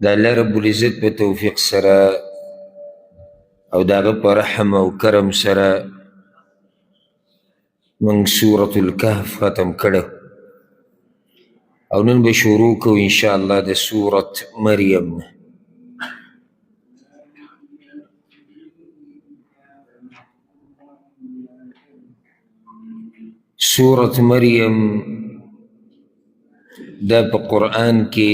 د الله رب العزت په توفیق سره او د هغه په رحم او کرم سره موږ سورة الکهف ختم کړو او نن به شروع کوو انشاءالله د سورة مریم نه. سورة مریم دا په قرآن کې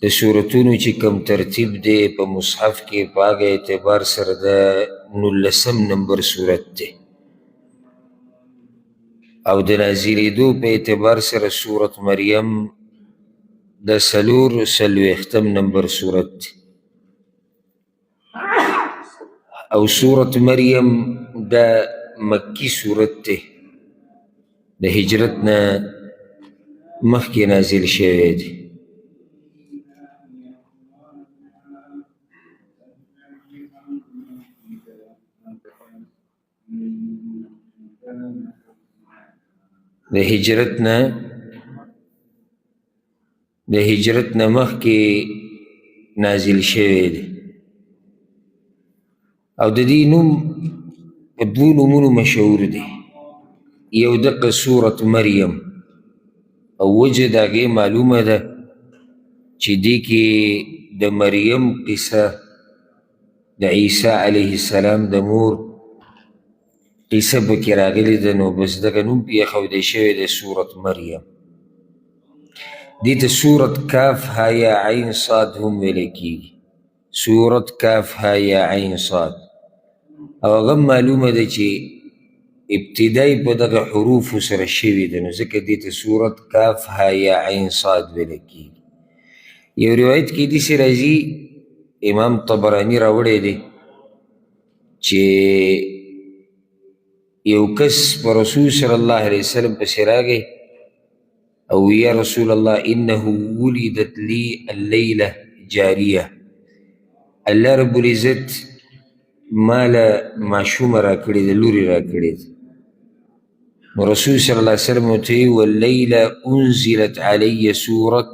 د سورتونو چې کوم ترتیب دی په مصحف کې، په هغه اعتبار سره د 19 نمبر سورت دی، او د نازلېدو په اعتبار سره سورت مریم د 44 نمبر سورت دی. او سورت مریم د مکی سورت دی، د هجرت نه مخکې نازل شوی دی. د هجرت نه مخکې نازل شوی دی. او د دې نوم په دوو نومونو مشهور دی، یو دقه سورت مریم، او وجه د هغې معلومه ده چې دې کې د مریم قصه، د عیسی علیه السلام د مور قصه پکې راغلې ده، نو بس دغه نوم پرې ایښودی شوی دی سورت مریم. دې ته سورت کاف ها یا عین صاد هم ویلی کېږي، سورت کاف ها یا عین صاد. او هغه معلومه ده چې ابتدا یې په دغه حروفو سره شوې ده، نو ځکه دې ته سورت کاف ها یا عین صاد ویلی کېږي. یو روایت کې داسې راځي، امام طبراني راوړی دی چې یو کس په رسول صلی الله علیه وسلم پسې راغی او یا رسول الله انه ولدت لي الليله جاریه، الله رب العزت ماله ماشومه راکړې ده، لورې راکړې ده. نو رسول صلی الله علیه وسلم ورته ویې واللیله انزلت علی سورة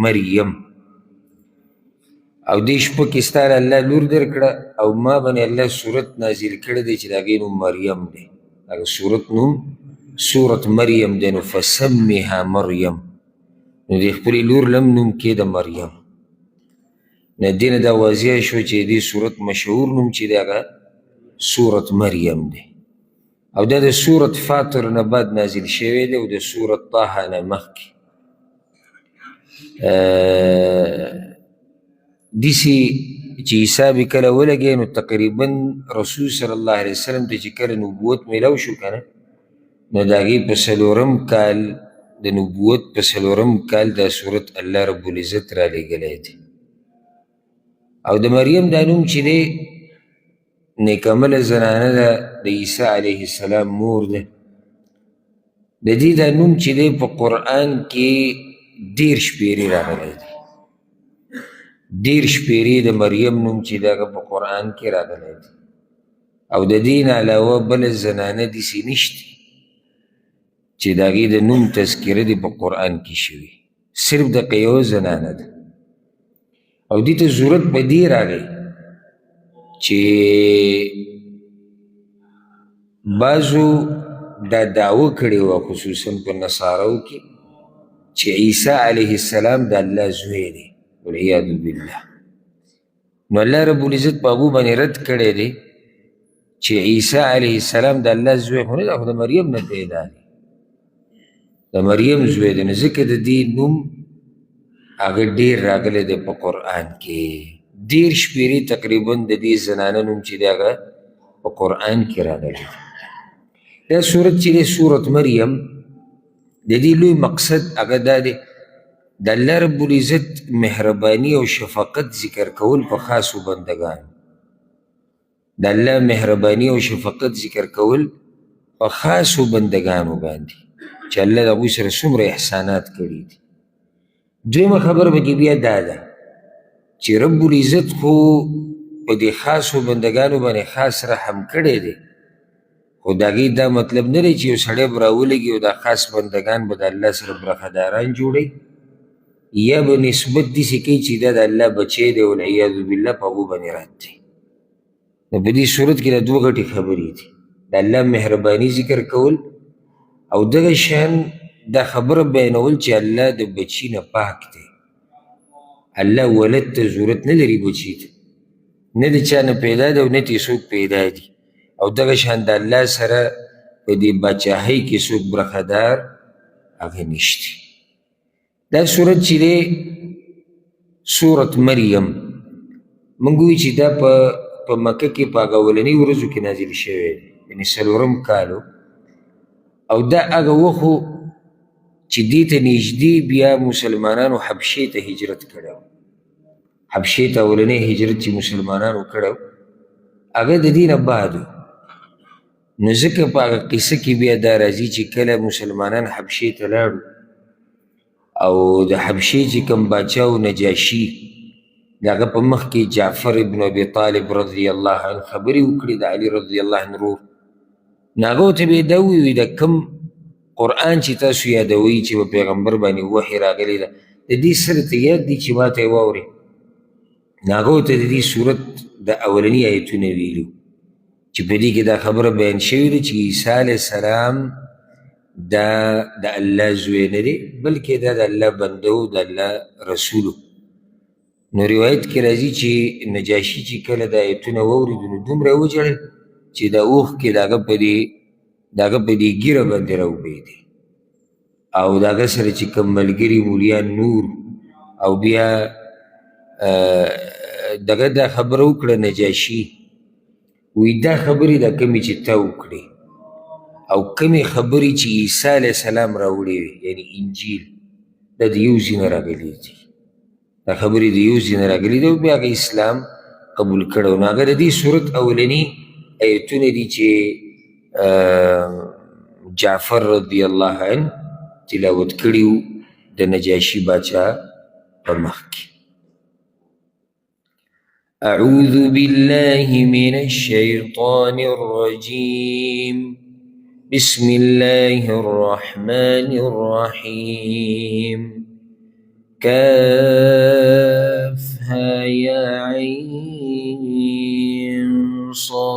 مریم، او دې شپه کې ستا له الله لور درکړه او ما باندې الله سورت نازل کړی دی چې د هغې نوم مریم دی، هغه سورت نوم سورت مریم دی، نو فسمها مریم، نو د خپلې لور لم نوم کې د مریم. نو دې نه دا واضح شو چې دې سورت مشهور نوم چې دی هغه سورت مریم دی، او دا د سورت فاطر نه بعد نازل شوی دی او د سورت طه نه مخکې. داسې چې حساب یې کله ولګوې نو تقریبا رسول صلی الله علیه وسلم ته چې کله نبوت میلاو شو که نه، نو د هغې په 4 کال، د نبوت په 4 کال دا سورت الله رب العزت رالیږلی دی. او د مریم دا نوم چې دی نیکمله زنانه ده، د عیسی علیه السلام مور ده. د دې دا نوم چې دی په قرآن کې 30 پیرې راغلی دی، 30 پیرې د مریم نوم چې دی هغه په قرآن کې راغلی دی. او د دې نه علاوه بله زنانه داسې نشته چې د هغې د نوم تذکره دې په قرآن کې شوي، صرف دقه یوه زنانه ده. او دې ته ضرورت په دې راغی چې بعضو دا دعوه کړې وه، خصوصا په نصارو کې، چې عیسی علیه السلام د الله زوی دی، والعیاذ بالله. نو الله رب العزت په هغو باندې رد کړی دی چې عیسی علیه السلام د الله زوی خو نه دی، خو د مریم نه پیدا دی، د مریم زوی دی. نو ځکه د دې نوم هغه ډېر راغلی دی په قرآن کې، 30 پیرې تقریبا د دې زنانه نوم چې دی هغه په قرآن کې راغلی دی. دا سورت چې دی سورت مریم، د دې لوی مقصد هغه دا دی د الله رب العزت مهرباني او شفقت ذکر کول په خاصو بندګانو، د الله مهرباني او شفقت ذکر کول په خاصو بندګانو باندې چې الله د هغوی سره څومره احسانات کړي دي. دویمه خبره پکې بیا دا ده چې رب العزت خو په دې خاصو بندګانو باندې خاص رحم کړی دی، خو د هغې دا مطلب نه دی چې یو سړی به راولږي او دا خاص بندګان به د الله سره برخهداران جوړوي. یا به نسبت داسې کوي چې دا د الله بچی دی، والعیاذ بالله، په هغو باندې رد دی. نو په دې صورت کې دا دوه غټې خبرې دي، د الله مهرباني ذکر کول او دغه شان دا خبره بیانول چې الله د بچي نه پاک دی، الله ولد ته ضرورت نه لري، بچي ته نه د چا نه پیدا دی او نه ترې څوک پیدا دي، او دغه شان د الله سره په دې باچاهۍ کې څوک برخهدار هغه نشته. دا سورت چې دی سورت مریم، موږ وایو چې دا په مکه کې په هغه اولنۍ ورځو کې نازل شوی دی، یعنې څلورم کال، او دا هغه وخت چې دې ته نږدې بیا مسلمانانو حبشې ته هجرت کړی و. حبشې ته اولنی هجرت چې مسلمانانو کړی و هغه د دې نه بعد و. نو ځکه په هغه قصه کې بیا دا راځي چې کله مسلمانان حبشې ته لاړو او د حبشې چې کوم باچا و نجاشي، د هغه په مخ کې جعفر ابن ابي طالب رضی الله عنه خبرې وکړې، د علي رضی الله عنه ورور. نو هغه ورته بیا دا وویل، د کوم قرآن چې تاسو یادوئ چې په پیغمبر باندې وحي راغلې ده، د دې سره ته یاد دي چې ما ته یې واورې. نو هغه ورته د دې سورت د اولني آیتونه ویلي چې په دې کې دا خبره بیان شوې ده چې عیسی علیه السلام دا د الله زوی نه دی، بلکې دا د الله بنده و، د الله رسول. نو روایت کې راځي چې نجاشي چې کله دا آیتونه واورېدو نو دومره یې وژړل چې دا اوښکې د هغه په دې ږیره باندې راوبهېدې، او د هغه سره چې کوم ملګري مولیان نور، او بیا دغه دا خبره وکړه نجاشي، وایي دا خبرې دا کومې چې تا وکړې او کومې خبرې چې عیسی علیه السلام راوړې وې، یعنې انجیل، دا د یو ځای نه راغلي دي، دا خبرې د یو ځای نه راغلي دي، او بیا هغه اسلام قبول کړی. نو هغه د دې سورت اولني ایتونه دي چې جعفر رضی الله عنه تلاوت کړي وو د نجاشي باچا په مخ کې. أعوذ بالله من الشيطان الرجيم، بسم الله الرحمن الرحيم، كافها يا عين صاد.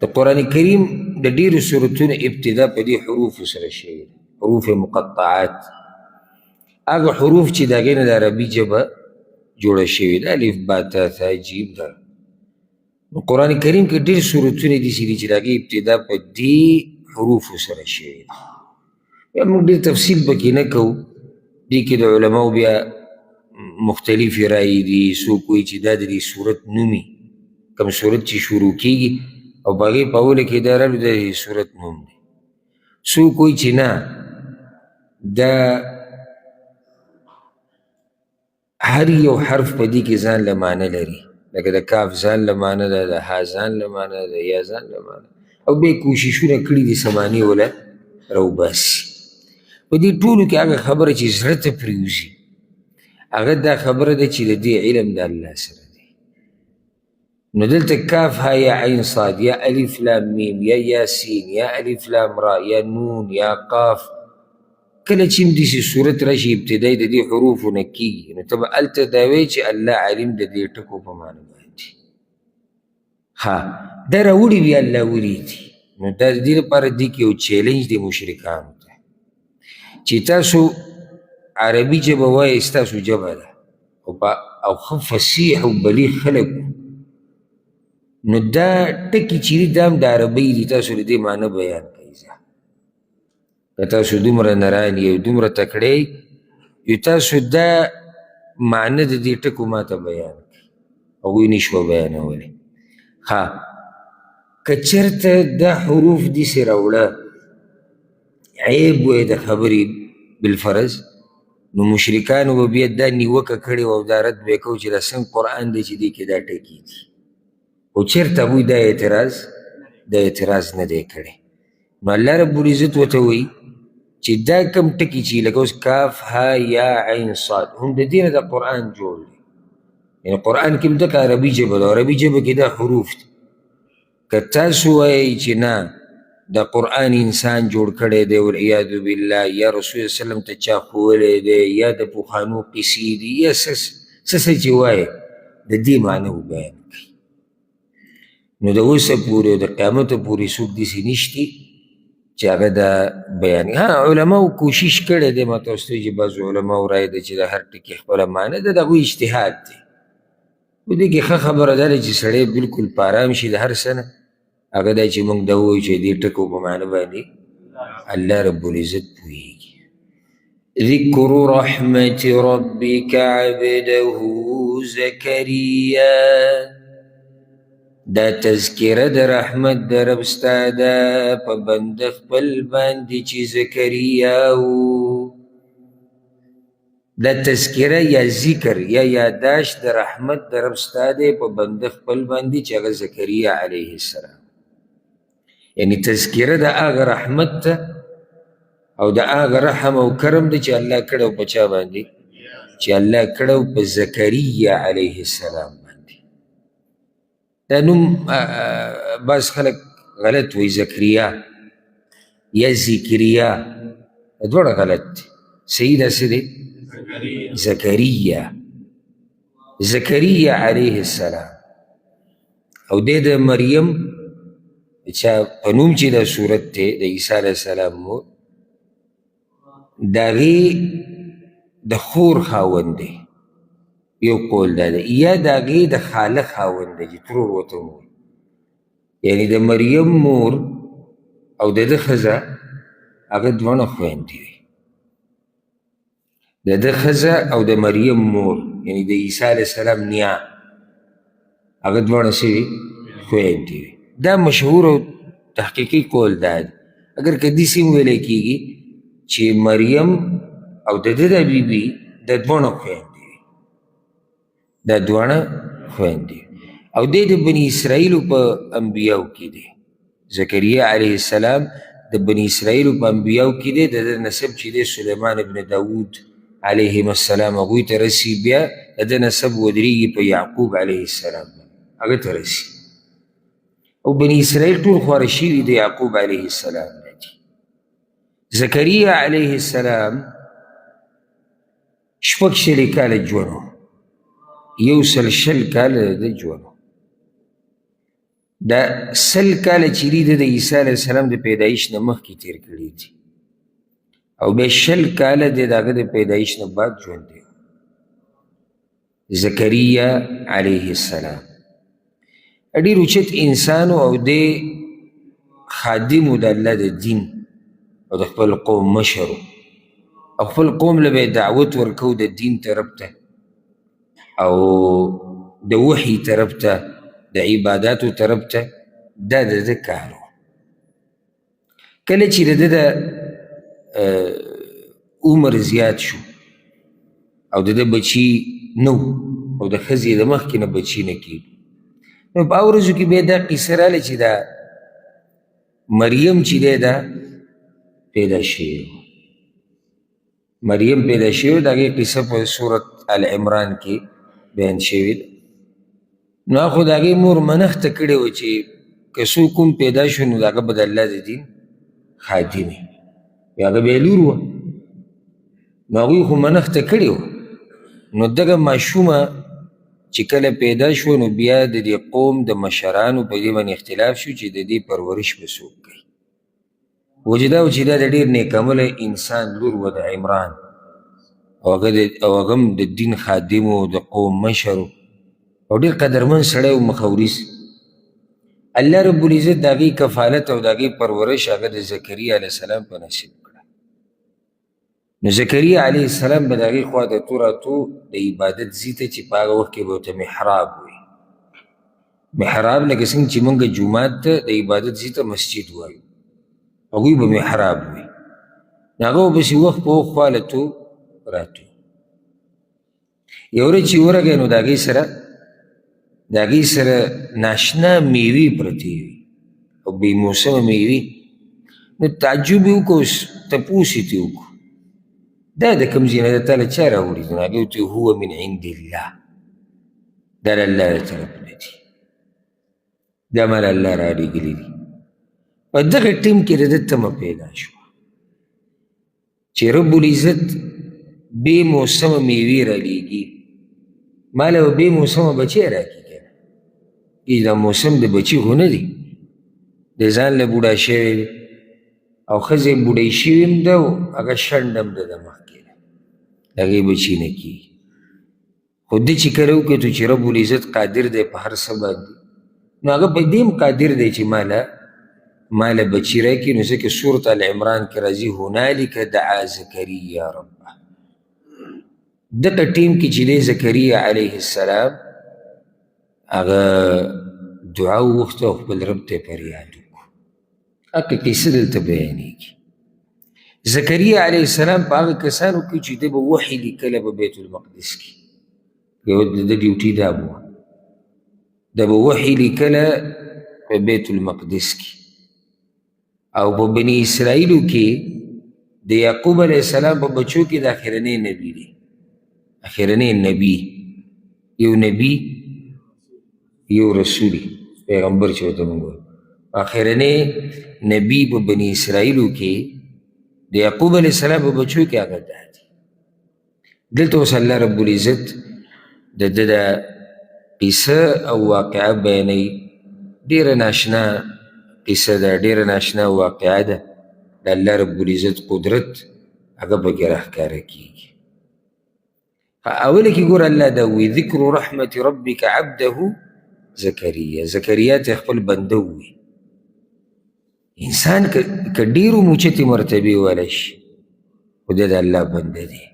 د قرآن کریم د ډېرو سورتونو ابتدا په دې حروفو سره شوې ده، حروف مقطعات، هغه حروف چې د هغې نه د عربي ژبه جوړه شوې ده، الف با تا ثا جیم دا. نو قرآن کریم کې ډېر سورتونه داسې دي چې د هغې ابتدا په دې حروفو سره شوې ده. بیا موږ ډېر تفصیل پکې نه کوو، دې کې د علماو بیا مختلفې رایې دي. څوک وایي چې دا د دې سورت نوم وي، کوم سورت چې شروع کېږي او په هغې په اوله کې دا راغلو د دې سورت نوم دی. څوک وایي چې نه، دا هر یو حرف په دې کې ځان له معنی لري، لکه د کاف ځان له معنی ده، د ها ځان له معنی ده، د یا ځان له معنی، او بیا یې کوششونه کړي دي څه معنی وله راوباسي. په دې ټولو کې هغه خبره چې زړه ته پرېوځي هغه دا خبره ده چې د دې علم د الله سره دی. نو دلته کاف ها یا عین صاد یا الف لام میم یا یاسین یا الف لام را یا نون یا قاف، کله چې هم داسې صورت راشي ابتدایي د دې حروفو نه کېږي، نو ته به هلته دا وایې چې الله عالم د دې ټکو په معنی باندې. ها دا راوړي بیا الله ولیدي. نو دا د دې لپاره دې کې یو چیلنج دی مشرکانو ته چې تاسو عربي ژبه وایئ، ستاسو ژبه ده او ښه فصیح او بلیغ خلک، نو دا ټکي چې دي دا هم د عربۍ دي، تاسو د دې معنی بیان کړئ. که تاسو دومره نران یئ، دومره تکړه یئ، تاسو دا معنی د دې ټکو ما ته بیان کړئ. هغوی نه شوه بیانولی. ښه، که چېرته دا حروف داسې راوړه عیب وی د خبرې بالفرض، نو مشرکانو به بیا دا نیوکه کړې وه او دا رد به یې کوو چې دا څنګه قرآن دی چې دې کې دا ټکي دي. خو چېرته هغوی دا اعتراض نه دی کړی. نو الله رب العزت ورته وایي چې دا کوم ټکي چې لکه اوس کاف ها یا عین صاد هم د دې نه د قرآن جوړ دی، یعنې قرآن کې هم دغه عربي ژبه ده، عربي ژبه کې دا حروف دي. که تاسو وایئ چې نه د قرآن انسان جوړ کړی دی والعیاذ بالله، یا رسول الله وسلم ته چا ښوولی دی، یا د پخوانو قصې دي، یا څه څه چې وایې د دې معنی وبیان کړي. نو د اوسه پورې او د قیامته پورې څوک داسې نشتي چې هغه دا بیان. ها، علماو کوشش کړی دی، ما تاسو ته چې بعضو علماو رایه ده چې د هر ټکي خپله معنی ده، د هغوی اجتهاد دی. په دې کې ښه خبره دا ده چې سړی بلکل په ارام شي د هر څه نه، هغه دا چې موږ دا ووایو چې دې ټکو په معنی باندې الله رب العزت پوهېږي. ذکر رحمت ربک عبده زکریا، دا تذکره د رحمت د رب ستا ده په بنده خپل باندې چې زکریا و. دا تذکره یا ذکر یا یاداشت د رحمت د رب ستا دی په بنده خپل باندې چې هغه زکریا علیه السلام، یعنی تذکره د هغه رحمت ته او د هغه رحم او کرم دی چې الله کړی په چا باندې، چې الله کړی په زکریا علیه السلام باندې. دا نوم بعض خلک غلط وایي، زکریا یا ذکریا، دواړه غلط دي. صحیح دا څه دی؟ زکریا، زکریا علیه السلام. او دی د مریم چا په نوم چې دا صورت دی د عیسی علیه السلام مور، د هغې د خور خاوند دی، یو قول دا دی، یا د هغې د خاله خاوند دی چې ترور ورته وایي، یعنی د مریم مور او د ده ښځه هغه دواړه خویندې وي. د ده ښځه او د مریم مور، یعنی د عیسی علیه السلام نیا، هغه دواړه څه وي؟ خویندې وي. دا مشهور او تحقیقي قول دا دی. اګر که داسې هم ویلی کېږي چې مریم او د ده د بیبي د دواړه خویندې وي، دا دواړه خویندې وي. او دی د بني اسرائیلو په انبیاو کې دی. زکریا علیه السلام د بني اسرائیلو په انبیاو کې دی. د ده نسب چې دی سلیمان ابن داود علیهم السلام هغوی ته رسي، بیا د ده نسب ودرېږي په یعقوب علیه السلام هغه ته رسي. او بني اسرائیل ټول خواره شوي د یعقوب علیه السلام نه دي. زکریا علیه السلام شپږ شلې کاله ژوند و، 120 کاله د ده ژوند و. دا 100 کاله چې دي د عیسی علیه السلام د پیدایش نه مخکې تېر کړي دي، او بیا 20 کاله دی د هغه د پیدایش نه بعد ژوند دی. زکریا علیه السلام ډېر اوچت انسان و، او دی خادم و د الله د دین او د خپل قوم مشر و، او خپل قوم له به یې دعوت ورکو د دین طرف ته او د وحي طرف ته، د عباداتو طرف ته. دا د ده کار و. کله چې د ده د عمر زیات شو او د ده بچي نه و، او د ښځې د مخکې نه بچي نه کېدو، نو په هغو ورځو کې بیا دا قصه راغله چې دا مریم چې دی دا پیدا شوې وه. مریم پیدا شوې وه، د هغې قصه په سورت العمران کې بیان شوې ده. نو هغه خو د هغې مور منښته کړې وه چې که څوک هم پیدا شو نو د هغه به د الله د دین خادم وي. هغه بیا لور وه، نو هغوی خو منښته کړې وه. نو دغه ماشومه چې کله پیدا شوه نو بیا د دې قوم د مشرانو په دې باندې اختلاف شو چې د دې پرورش به څوک کوي. وجه دا وه چې دا د ډېر نیکعمله انسان لور وه د عمران، او هغه هم د دین خادم و، د قوم مشر و، او ډېر قدرمن سړی و، مخوریز. الله رب العزت د هغې کفالت او د هغې پرورش هغه د زکریا علیه السلام په نصیب کړه. نو زکریا علیه السلام به د هغې خوا ته تو راتو د عبادت ځای ته چې په هغه وخت کې به ورته محراب وي. محراب لکه څنګه چې موږ جومات ته د عبادت ځای ته مسجد وایو، هغوی به محراب وي. نو هغه به پسې وخت په وخت خوا له تو راتو. یو ورځ چې ورغی نو د هغې سره ناشنا میوې پرتې وي او بې موسمه میوې. نو تعجب یې وکړو، تپوس یې ترې وکړو دا د کوم ځای نه ده، تا له چا راوړي دي؟ نو هغې ورته وویل هو من عند الله، دا د الله له طرف نه دي، دا ما له الله رالیږلي دي. په دغه ټیم کې د ده تمه پیدا شوه چې رب العزت بې موسمه میوې رالیږي، ما له به بې موسمه بچی راکړي. که نه دا موسم د بچي خو نه دی، د ځان له بوډا شوی دی او ښځه یې بوډۍ شوې هم ده او هغه شنډه هم ده د مخکې ده، د هغې بچي نه کېږي. خو ده چې کله وکتو چې رب العزت قادر دی په هر څه باندې، نو هغه په دې هم قادر دی چې ماله بچي راکړي. نو ځکه سورة آل عمران کې راځي هنالک دعا زکریا ربه. دغه ټیم کې چې دی زکریا علیه السلام هغه دعا وغوښته او خپل رب ته یې فریاد وکړو. هغه قصه دلته بیانېږي. زکریا علیه السلام په هغه کسانو کې چې ده به وحي لیکله په بیت المقدس کې، یو د ده ډیوټي دا وه، ده به وحي لیکله په بیت المقدس کې. او په بني اسرائیلو کې د یعقوب علیه السلام په بچو کې د اخرنی نبی دی، اخرنی نبی، یو نبی یو رسول پیغمبر چې ورته موږ وایو. اخرنی نبی په بني اسرائیلو کې د یعقوب علیه السلام په بچو کې هغه دا دی. دلته اوس الله رب العزت د ده دا قصه او واقعه بیانوي. ډېره ناشنا قصه ده، ډېره ناشنا واقعه ده. د الله رب العزت قدرت هغه پکې راښکاره کېږي. اوله کې ګوره الله دا ووایي ذکر رحمت ربک عبده زکریا. زکریا ته خپل بنده ووایي. انسان که ډېرو اوچتې مرتبې والا شي خو دا د الله بنده دی،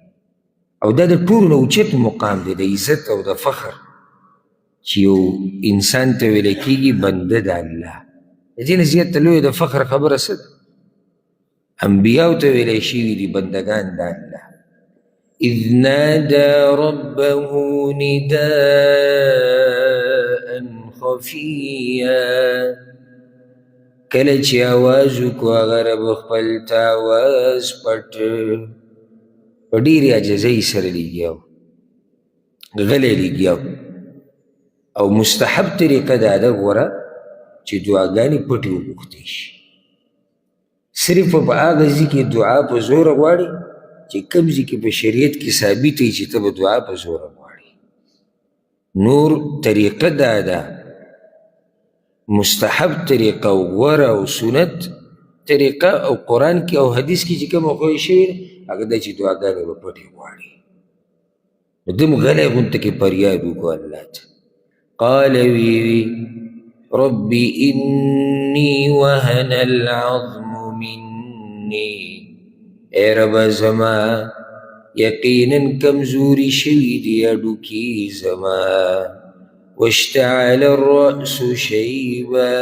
او دا د ټولو نه اوچت مقام دی، د عزت او د فخر، چې یو انسان ته ویل کېږي بنده د الله. د دې نه زیاته لویه د فخر خبره څه ده؟ انبیاو ته ویلی شوي دي بندګان د الله. اذ نادى ربه نداء خفیا، کله چې اواز وکړو هغه رب خپل ته اواز پټ، په ډېرې عاجزۍ سره لګیا و، غلی لګیا و. او مستحب طریقه دا ده غوره چې دعاګانې پټې وغوښتې شي. صرف په هغه ځای کې دعا په زوره غواړي چې کوم ځای کې په شریعت کې ثابت وي چې ته به دعا په زوره غواړي. نور طریقه دا ده، مستحب طریقه او غوره او سنت طریقه او قرآن کې او حدیث کې چې کومه ښویه شوې ده هغه دا چې دعاګانې به پټې غواړي. نو ده هم غلی غونته کې فریاد وکړو الله ته. قال وی رب انی وهن العظم مني، ای رب زما یقینا کمزوري شوي دي هډوکي زما، واشتعل الرأس شیبا،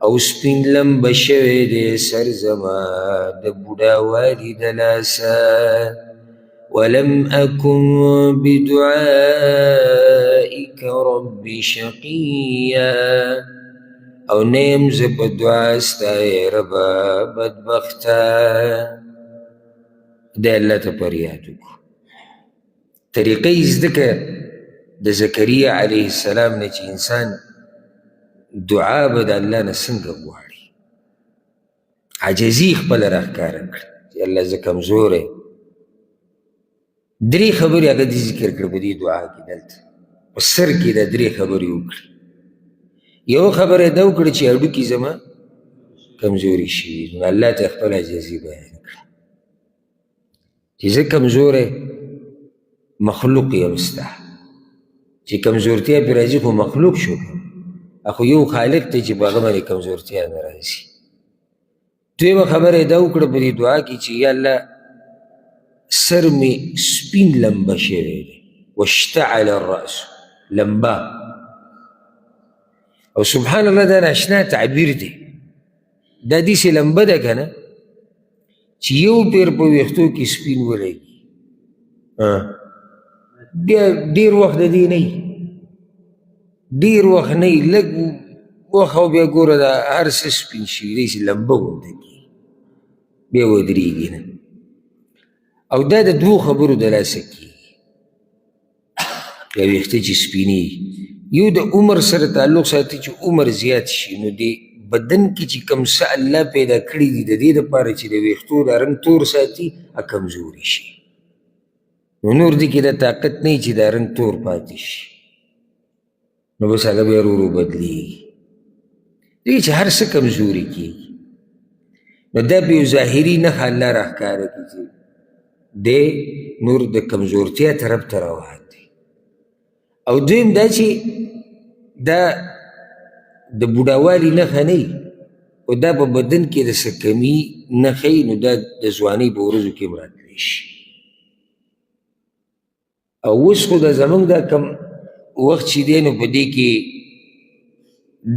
او سپین لمبه شوی دی سر زما د بوډاوالي د لاسه، ولم أكن بدعائك رب شقيا، او نه یم زه په دعا ستا ای ربه بدبخته. دی الله ته فریاد وکړو. طریقه یې زده کړه د زکریا علیه السلام نه چې انسان دعا به د الله نه څنګه غواړي. عاجزي خپله راښکاره کړه چې الله زه کمزوری. درې خبرې هغه دې ذکر کړې په دې دعا کې. دلته په سر کې دا درې خبرې وکړې. یوه خبره یې دا وکړه چې هډوکي زما کمزوري شوي، نو الله ته خپله عاجزي بیان کړه چې زه کمزوری مخلوق یم ستا، چې کمزورتیا پرې راځي خو مخلوق شو، خو یو خالق دی چې په هغه باندې کمزورتیا نه راځي. دویمه خبره یې دا وکړه په دې دعا کې چې یا الله سر مې سپین لمبه شوی دی، واشتعل الرأس لمبه. او سبحان الله دا ناشنا تعبیر دی، دا داسې لمبه ده که نه چې یو پیر په ویښتو کې سپین ولګي، بیا ډېر وخت د دې نه وي، ډېر وخت نه وي، لږ وخت او بیا ګوره دا هر څه سپین شوي، داسې لمبه غونډه کېږي، بیا ودرېږي نه. او دا د دوو خبرو د لاسه کېږي. دا ویښته چې سپینېږي یو د عمر سره تعلق ساتي چې عمر زیات شي نو د بدن کې چې کوم څه الله پیدا کړي دي د دې دپاره چې د ویښتو دا رنګ تور ساتي، کمزوري شي. نو نور دې کې دا طاقت نه چې دا رنګ تور پاتې شي، نو بس هغه بیا ورو ورو بدلېږي. دې چې هر څه کمزوري کېږي، نو دا په یو ظاهري نښه الله راښکاره کړي چې دی نور د کمزورتیا طرف ته روان دی. او دویم دا چې دا د بوډاوالي نښه نه وي، خو دا په بدن کې د څه کمي نښه وي، نو دا د ځوانۍ په ورځو کې هم راتلی شي. او اوس خو دا زموږ دا کم وخت چې دی، نو په دې کې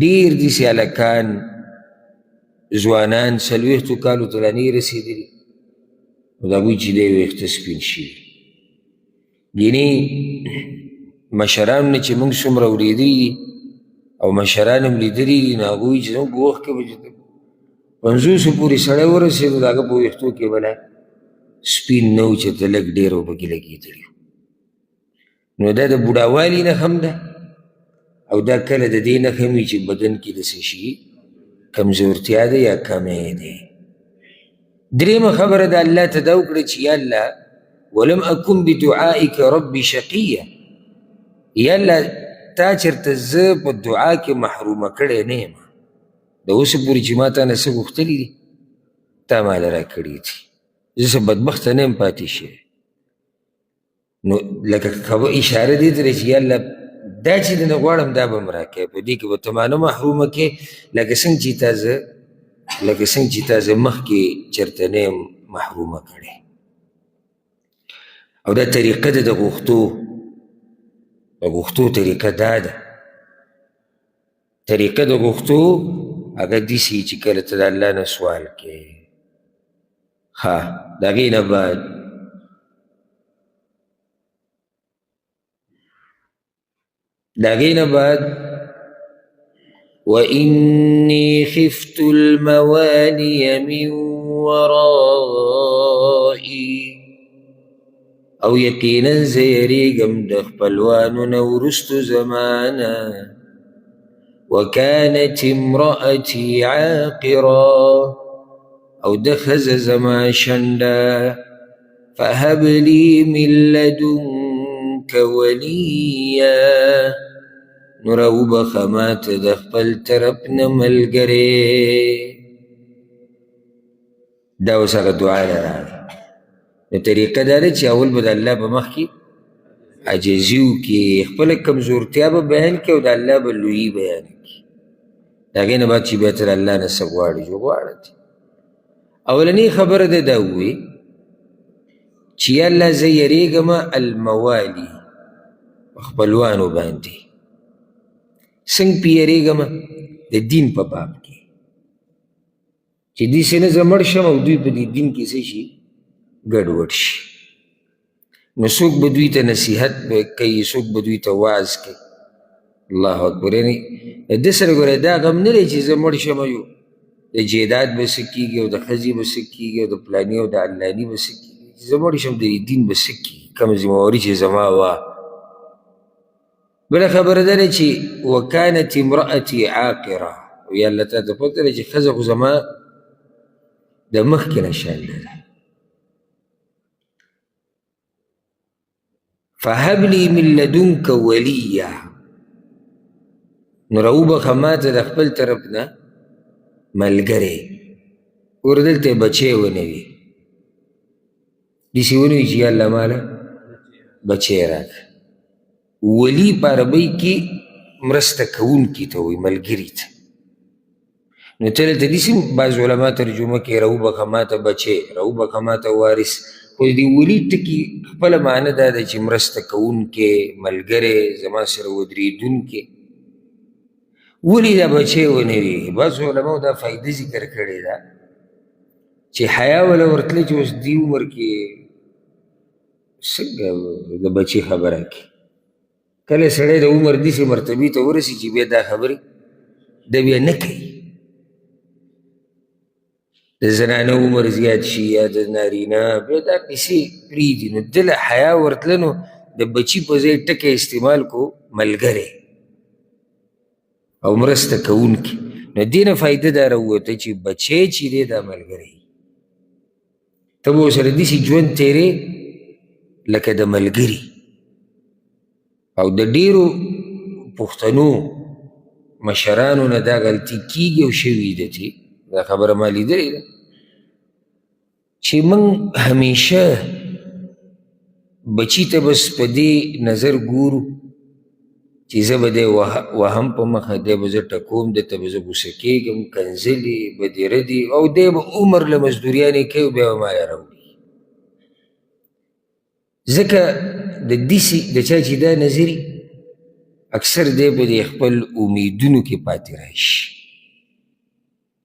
ډېر داسې هلکان ځوانان 40 کالو ته لا نه رسېدلي، نو د هغوی چې دی ویښته سپین شوي. یعنې مشرانو نه چې موږ څومره اورېدلي دي او مشران هم لیدلي دي، نو هغوی چې زموږ په وخت کې به چې 50 پورې سړی ورسېدو، د هغه په ویښتو کې به لا سپین نه و، چې ته لږ ډېر به پکې لګېدلي وو. نو دا د بوډاوالي نښه هم ده، او دا کله د دې نښه هم وي چې بدن کې د څه شي کمزورتیا ده یا کمی دی. درېیمه خبره ده الله ته دا وکړه چې یا الله ولم اکن بدعائک ربي شقیه، یا الله تا چېرته زه په دعا کې محرومه کړی نه یم، د اوسه پورې چې ما تا نه څه غوښتلي دي تا ماله راکړي دي، زه څه بدبخته نه یم پاتې شوی. نو لکه اشاره دې ته چې یا الله دا چې درنه غواړم دا به هم راکړې، په دې کې به ته ما نه محرومه کړې، لکه څنګه چې تا زه مخکې چېرته نه یم محرومه کړې. او دا طریقه ده د غوښتو، د غوښتو طریقه دا ده، طریقه د غوښتو هغه داسې چې کله ته د الله نه سوال کوې. ښه، د هغې نه بعد وإني خفت الموالي من ورائي، او یقینا زه یریږم د خپلوانو نه وروستو زمانه. وكانت امرأتي عاقرا، او د ښځه زما شنډه. فهب لي من لدنك وليا، نو راوبخښه ما ته د خپل طرف نه ملګری. دا اوس هغه دعا له راغله. نو طریقه دا ده چې اول به د الله په مخ کې عاجزي وکړي، خپله کمزورتیا به بیان کړي او د الله به لویي بیان کړي. د هغې نه بعد چې بیا ته د الله نه څه غواړي چې غواړه. اولنۍ خبره ده دا ووایي چې یا الله زه یریږم الموالي په خپلوانو باندې. څنګه پې یریږم؟ د دین په باب کې، چې داسې نه زه مړ شم او دوی په دې دین کې څه شي ګډوډ شي. نو څوک به دوی ته نصیحت کوي، څوک به دوی ته وعظ کوي. الله اکبر. یعنې د ده سره ګوره دا غم نه دی چې زه مړ شم یو د جیداد به څه کېږي او د ښځې به څه کېږي او د پلاني او د علاني به څه کېږي، چې زه مړ شم د دې دین به څه کېږي، کومه ذمهواري چې زما وه. بله خبره دا ده چې وکانت امرأتي عاقره، او یا الله تا ته پته ده چې ښځه خو زما د مخکې نه شنډه ده. فهب لي من لدنك وليا، نو راوبخښه ما ته د خپل طرف نه ملګری. ګوره دلته یې بچی ونه وي، داسې ونه وي چې یا الله ماله بچی راکړه. ولي په عربۍ کې مرسته کوونکي ته وایي، ملګري ته. نو ته دلته داسې بعض علما ترجمه کوي راوبخښه ما ته بچی، راوبخښه ما ته وارث، خو د دې ولي ټکي خپله معنی دا ده چې مرسته کوونکی، ملګری، زما سره ودرېدونکی. ولې دا بچی ونه وي؟ بعض علماو دا فایده ذکر کړې ده چې حیا وله ورتله چې اوس دې عمر کې څنګه د بچي خبره کوي. کله سړی د عمر داسې مرتبې ته ورسي چې بیا دا خبرې دا بیا نه کوي، د زنانه عمر زیات شي یا د نارینه، بیا دا قصې پرېږدي. نو ده له حیا ورتله، نو د بچي په ځای ټکی استعمال کو ملګری او مرسته کوونکی. نو دې نه فایده دا راووته چې بچی چې دی دا ملګری، ته به ورسره داسې ژوند تېرې لکه د ملګري. او د ډېرو پښتنو مشرانو نه دا غلطي کېږي او شوې ده، چې دا خبره ما لیدلې ده چې موږ همیشه بچي ته بس په دې نظر ګورو چې زه به دی وهم په مخه، دی به زه ټکوم، ده ته به زه غوسه کېږم، کنځلې بدې ردې، او دی به عمر له مزدوریانې کوي او بیا به ماله راوړي. ځکه د داسې د چا چې دا نظري اکثر دی په دې خپل امیدونو کې پاتې راشي.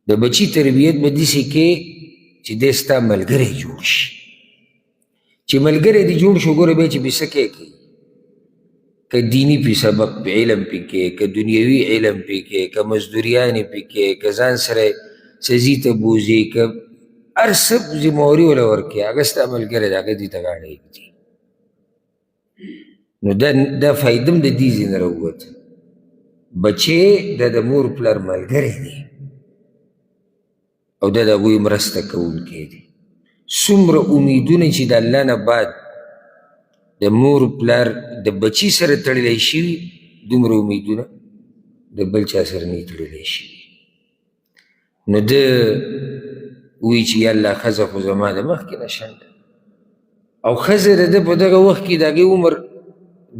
د بچي تربیت به داسې کې چې دی ستا ملګری جوړ شي، چې ملګری دې جوړ شو ګوره بیا چې پې څه کوي، که دیني پې سبق پې علم پې کوې، که دنیوي علم پې کوې، که مزدوریانې پې کوې، که ځان سره سزي ته بوځې، که هر څه ذمهواري وله ورکوې، هغه ستا ملګری دی، هغه دې ته غاړه ږدي. نو دا فایده هم د دې ځای نه راووته. بچی دا د مور پلار ملګری دی او دا د هغوی مرسته کوونکی دی. څومره امیدونه چې د الله نه بعد د مور پلار د بچي سره تړلی شوي، دومره امیدونه د بل چا سره نه تړلی شوي. نو ده وایي چې یا الله ښځه خو زما د مخکې نه شنډه، او ښځه د ده په دغه وخت کې د هغې عمر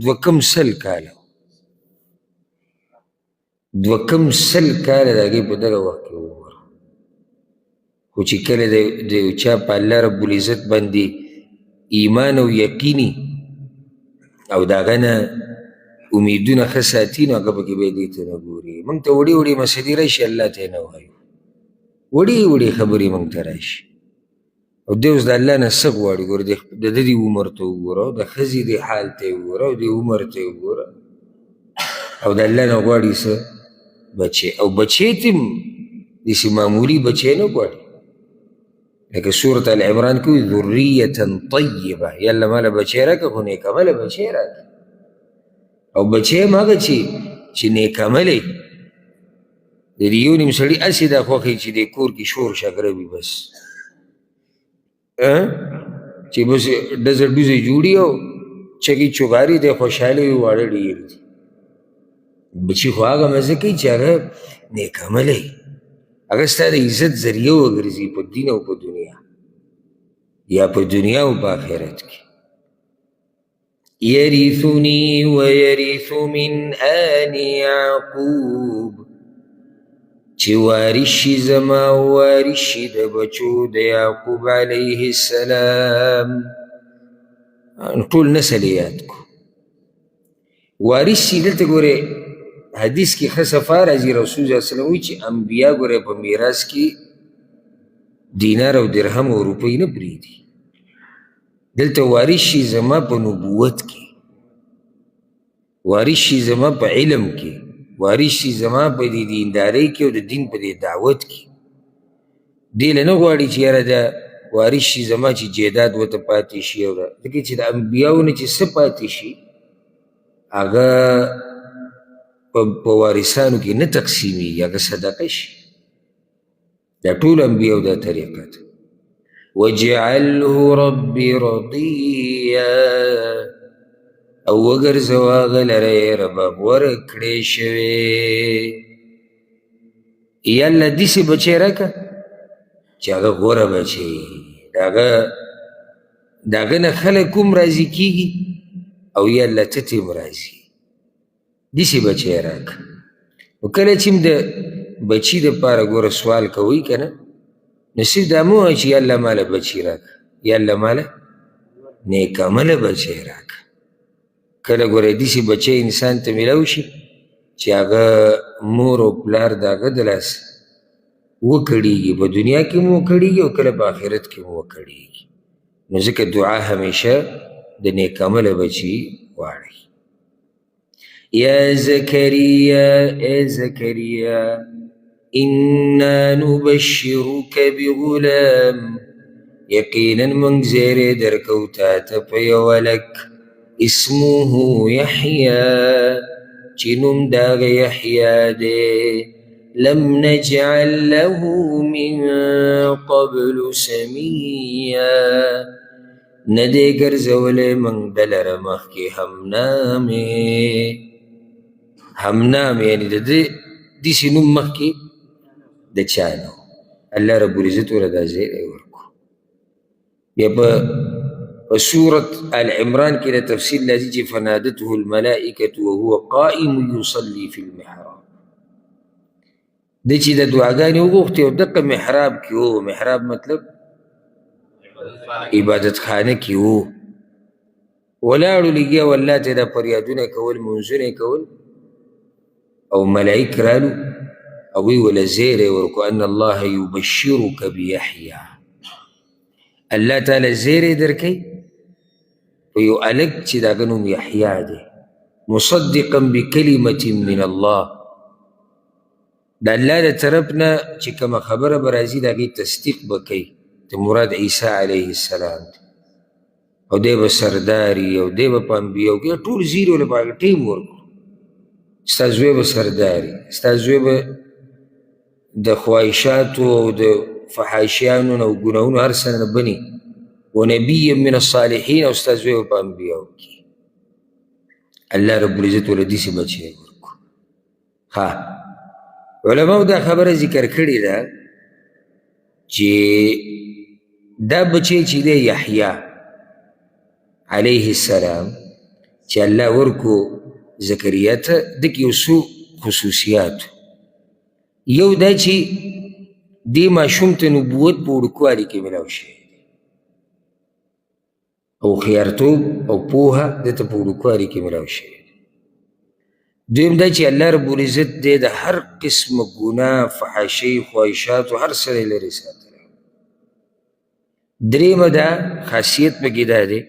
دوه کم سل کاله، دوه کم سل کاله د هغې په دغه وخت کې عمر. خو چې کله د یو چا په الله رب العزت باندې ایمان او یقیني او د هغه نه امیدونه ښه ساتي، نو هغه پکې بیا دې ته نه ګوري. موږ ته وړې وړې مسلې راشي الله ته یې نه وایو، وړې وړې خبرې موږ ته راشي. او دی اوس د الله نه څه غواړي؟ ګوره د ده دې عمر ته وګوره، او د ښځې دې حال ته یې وګوره، او دې عمر ته یې وګوره، او د الله نه غواړي څه؟ بچی. او بچی ته هم داسې معمولي بچی نه غواړي، لکه سورة آل عمران کې وایي ذریة طیبه، یا الله ماله بچی راکړه خو نیک عمله بچی راکړه. او بچی هم هغه چې نیک عمله وي. د دې یو نیم سړي هسې دا خوښ وي چې دې کور کې شور شګره وي، بس چې بس ډزه ډوزې جوړي او چغې چغاري دی خوشحاله وي، واړه ډېر دي. بچي خو هغه مزه کوي چې هغه نیک عمله وي، هغه ستا د عزت ذریعه وګرځي په دین او په دنیا، یا په دنیا او په آخرت کې. يرثني ويرث من آل يعقوب، چې وارث شي زما او وارث شي د بچو د یعقوب علیه السلام. ټول نسل یې یاد کړو. وارث شي دلته ګورې حدیث کې ښه صفا راځي، رسول الله صلی الله علیه وسلم وایي چې انبیا ګورې په میراث کې دینار او درهم او روپۍ نه پرېږدي. دلته وارث شي زما په نبوت کې، وارث شي زما په علم کې، وارث شي زما په دې دیندارۍ کې او د دین په دې دعوت کې. دې له نه غواړي چې یاره دا وارث شي زما چې جایداد ورته پاتې شي، او دا ځکه چې د انبیاو نه چې څه پاتې شي هغه په وارثانو کې نه تقسیمیږي، هغه صدقه شي. دا ټول انبیاو دا طریقه ده. واجعله ربي رضیا، او وګرځوه هغه لره ای ربه غوره کړې شوې. یا الله داسې بچی راکړه چې هغه غوره بچی، د هغه نه خلک هم راضي کېږي، او یا الله ته ترې هم راضي، داسې بچی راکړه. نو کله چې هم د بچي دپاره ګوره سوال کوئ که نه، نو صرف دا مه وایه چې یا الله ماله بچی راکړه، یا الله ماله نیک عمله بچی راکړه. کله ګوره داسې بچی انسان ته میلاو شي چې هغه مور او پلار د هغه د لاسه وکړېږي، په دنیا کې هم وکړېږي او کله په آخرت کې هم وکړېږي. نو ځکه دعا همیشه د نیک عمله بچي غواړي. یا زکریا، ای زکریا، انا نبشرک بغلام، یقینا موږ زیری درکوو تا ته په یو هلک، اسمه یحیی، چې نوم د هغه یحیی دی. لم نجعل له من قبل سمیا، نه دی ګرځولی موږ ده لره مخکې همنامې. همنام یعنې د ده داسې نوم مخکې د چا نه و. الله رب العزت ورله دا زیری ورکړو. بیا په سورة آل عمران کې د تفصیل راځي چې فنادته الملائکة وهو قائم یصلي فی المحراب. ده چې د دعاګانې وغوښتې او دقه محراب کې و، محراب مطلب عبادت خانه کې و، ولاړو لګیا و، الله ته دا فریادونه کول، لمونځونه یې کول، او ملائک رالو هغوی وله زیری ورکړو ان الله یبشرک بیحیی، الله تعالی زیری درکوي په یو هلک چې د هغه نوم یحیی دی، مصدقا بکلمة من الله، د الله د طرف نه چې کومه خبره به راځي د هغې تصدیق به کوي، د مراد عیسی علیه السلام دی، او دی به سرداري او دی به په انبیاو کې ټول زیری ورله په هغه ټیم ورکړو، ستا زوی به سرداري، ستا زوی به د خواهشاتو او د فحاشیانو نه او ګناهونو هر څه نه بني، ونبیا من الصالحین، او ستا زوی به په انبیاو کې. الله رب العزت ورله داسې بچی ورکړو. ها علماو دا خبره ذکر کړې ده چې دا بچی چې دی یحیی علیه السلام چې الله ورکو زکریا ته، ده کې یو څو خصوصیات. یو دا چې دې ماشوم ته نبوت په وړوکوالي کې میلاو شوی دی، او هوښیارتوب او پوهه ده ته په وړوکوالي کې میلاو شوی دی. دویم دا چې الله رب العزت دی د هر قسم ګناه، فحاشۍ، خواهشاتو هر څه نه لرې ساتلی. درېیمه دا خاصیت پکې دا دی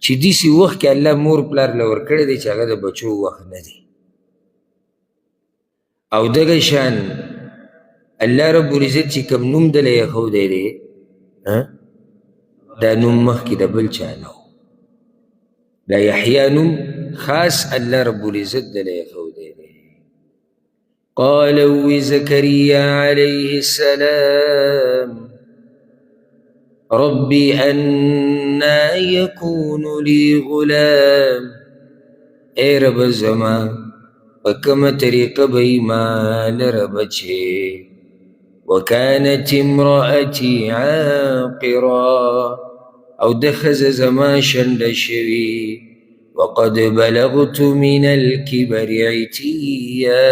چې داسې وخت کې الله مور پلار له ورکړی دی چې هغه د بچو وخت نه دی، او دغه شان الله رب العزت چې کوم نوم دله ایښودی دی، دا نوم مخکې د بل چا نه و، دا یحیی نوم خاص الله رب العزت دله ایښودی دی. قال وی زکریا علیه السلام ربي أنا يكون لي غلام، ای رب زما په کومه طریقه به یې ما لره بچی، وکانت امرأتي عاقرا، او د ښځه زما شنډه شوې، وقد بلغت من الكبر عتیا،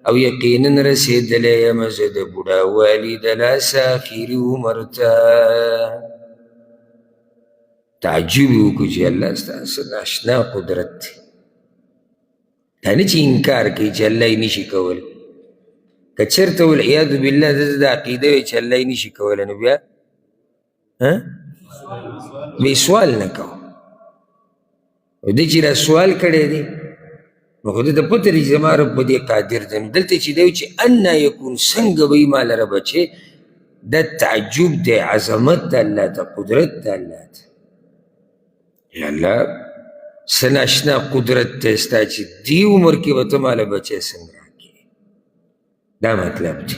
او یقینا رسېدلی یم زه د بوډاوالي د لاسه اخري عمر ته. تعجب یې وکړو چې الله ستا څه ناشنا قدرت دی، دا نه چې انکار کوي چې الله یې نشي کولی. که چېرته والعیاذ بالله د ده دا عقیده وي چې الله یې نشي کولی، نو بیا به یې سوال نه کوه. او دی چې دا سوال کړی دی نو خو ده ته پته دی چې زما رب په دې قادر دی. نو دلته چې دی چې انا یکون، څنګه به یې ما لره بچی، دا تعجب دی، عظمت د الله ته، قدرت د الله ته. یا الله څه ناشنا قدرت دی ستا چې دې عمر کې به ته ما له بچی څنګه راکړې، دا مطلب دی.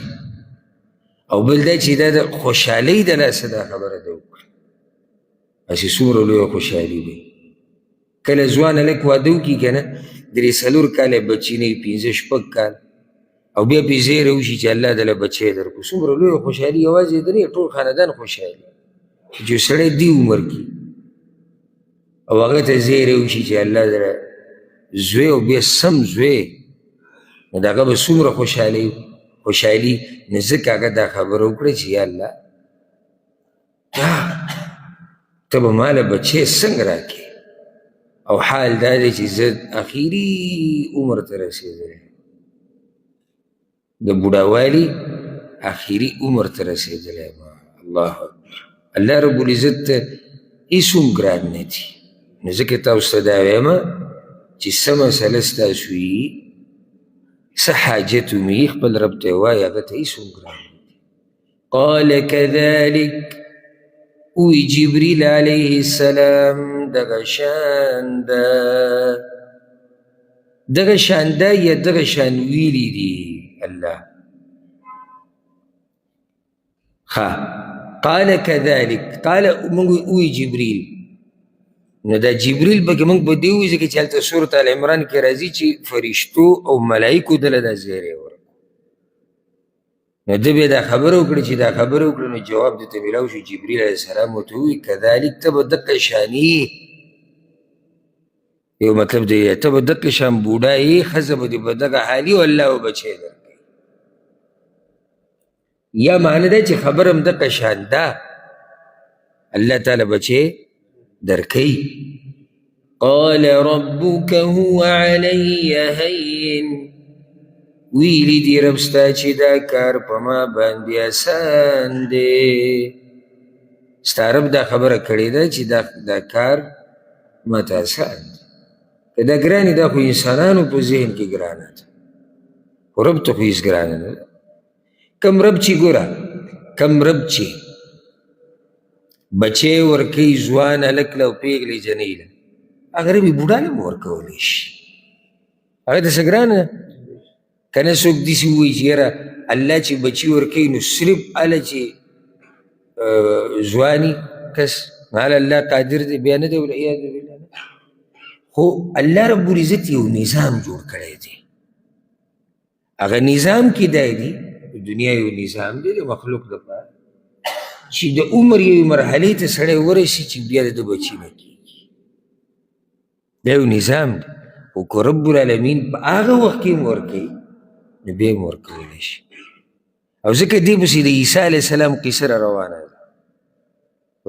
او بل دا چې دا د خوشحالۍ د لاسه دا خبره ده وکړه، هسې څومره لویه خوشحالي وي. کله ځوان هلک واده وکړي که نه، درې څلور کاله بچي نه وي، پنځه شپږ کال، او بیا پرې زیری وشي چې الله دله بچی درکړو، څومره لویه خوشحالي. یوازې ده نه، ټول خاندان خوشحالي چې سړی دې عمر کې او هغه ته زیری وشي چې الله دله زوی، او بیا سم زوی، نو د هغه به څومره خوشحالي. نو ځکه هغه دا خبره وکړه چې یا الله ته به ما له بچی څنګه راکړې، او حال دا دی چې زه اخري عمر ته رسېدلی، د بوډاوالي اخري عمر ته رسېدلی یم. الله اکبر. الله رب العزت ته هېڅ هم ګران نه دي. نو ځکه تاسو ته دا وایم چې څه مسله ستاسو وي، څه حاجت هم وي، خپل رب ته یې ووایه، هغه ته هېڅ هم ګران نه دي. قال كذلك، وی جبریل علیه السلام دغه شان ده، دغه شان ده یا دغه شان ویلي دي الله. ښه، قال كذلك، قال موږ ووایي جبریل. نو دا جبریل پکې موږ په دې ووایي ځکه چې هلته سورة آل عمران کې راځي چې فرشتو او ملایکو ده له دا زیری ورکړو. نو ده بیا دا خبره وکړه، چې دا خبره وکړه نو جواب ده ته میلاو شو. جبریل علیه السلام ورته ووایي کذلک، ته به دقه شاني، یو مطلب دی، ته به دقه شان بوډا یې، ښځه به دې په دغه حالي او الله به بچی درکوي. یا معنی دا چې خبره هم دقه شان ده، الله تعالی بچی درکوي. قال ربك هو علی هین، ویلي دي رب ستا چې دا کار په ما باندې اسان دی. ستا رب دا خبره کړې ده چې دا کار ما ته اسان دی. که دا ګرانې دا خو انسانانو په ذهن کې ګرانه ده، خو رب ته خو هېڅ ګرانه نه ده. کم رب چې ګوره، کم رب چې بچی ورکوي ځوان هلک له او پېغلې جنۍ له، هغه رب یې بوډا له هم ورکولی شي، هغه ته څه ګرانه ده؟ که نه څوک داسې ووایي چې یاره الله چې بچي ورکوي نو صرف هله چې ځواني کس هله الله قادر دی، بیا نه دی، والعیاذ بالله. خو الله رب العزت یو نظام جوړ کړی دی، هغه نظام کې دا دی، دنیا یو نظام دی د مخلوق دپاره چې د عمر یوې مرحلې ته سړی ورسي چې بیا د ده بچي نه کېږي. دا یو نظام دی، خو که رب العالمین په هغه وخت کې هم ورکوي نو بیا هم ورکولی شي. او ځکه دې پسې د عیسی علیه السلام قصه را روانه ده.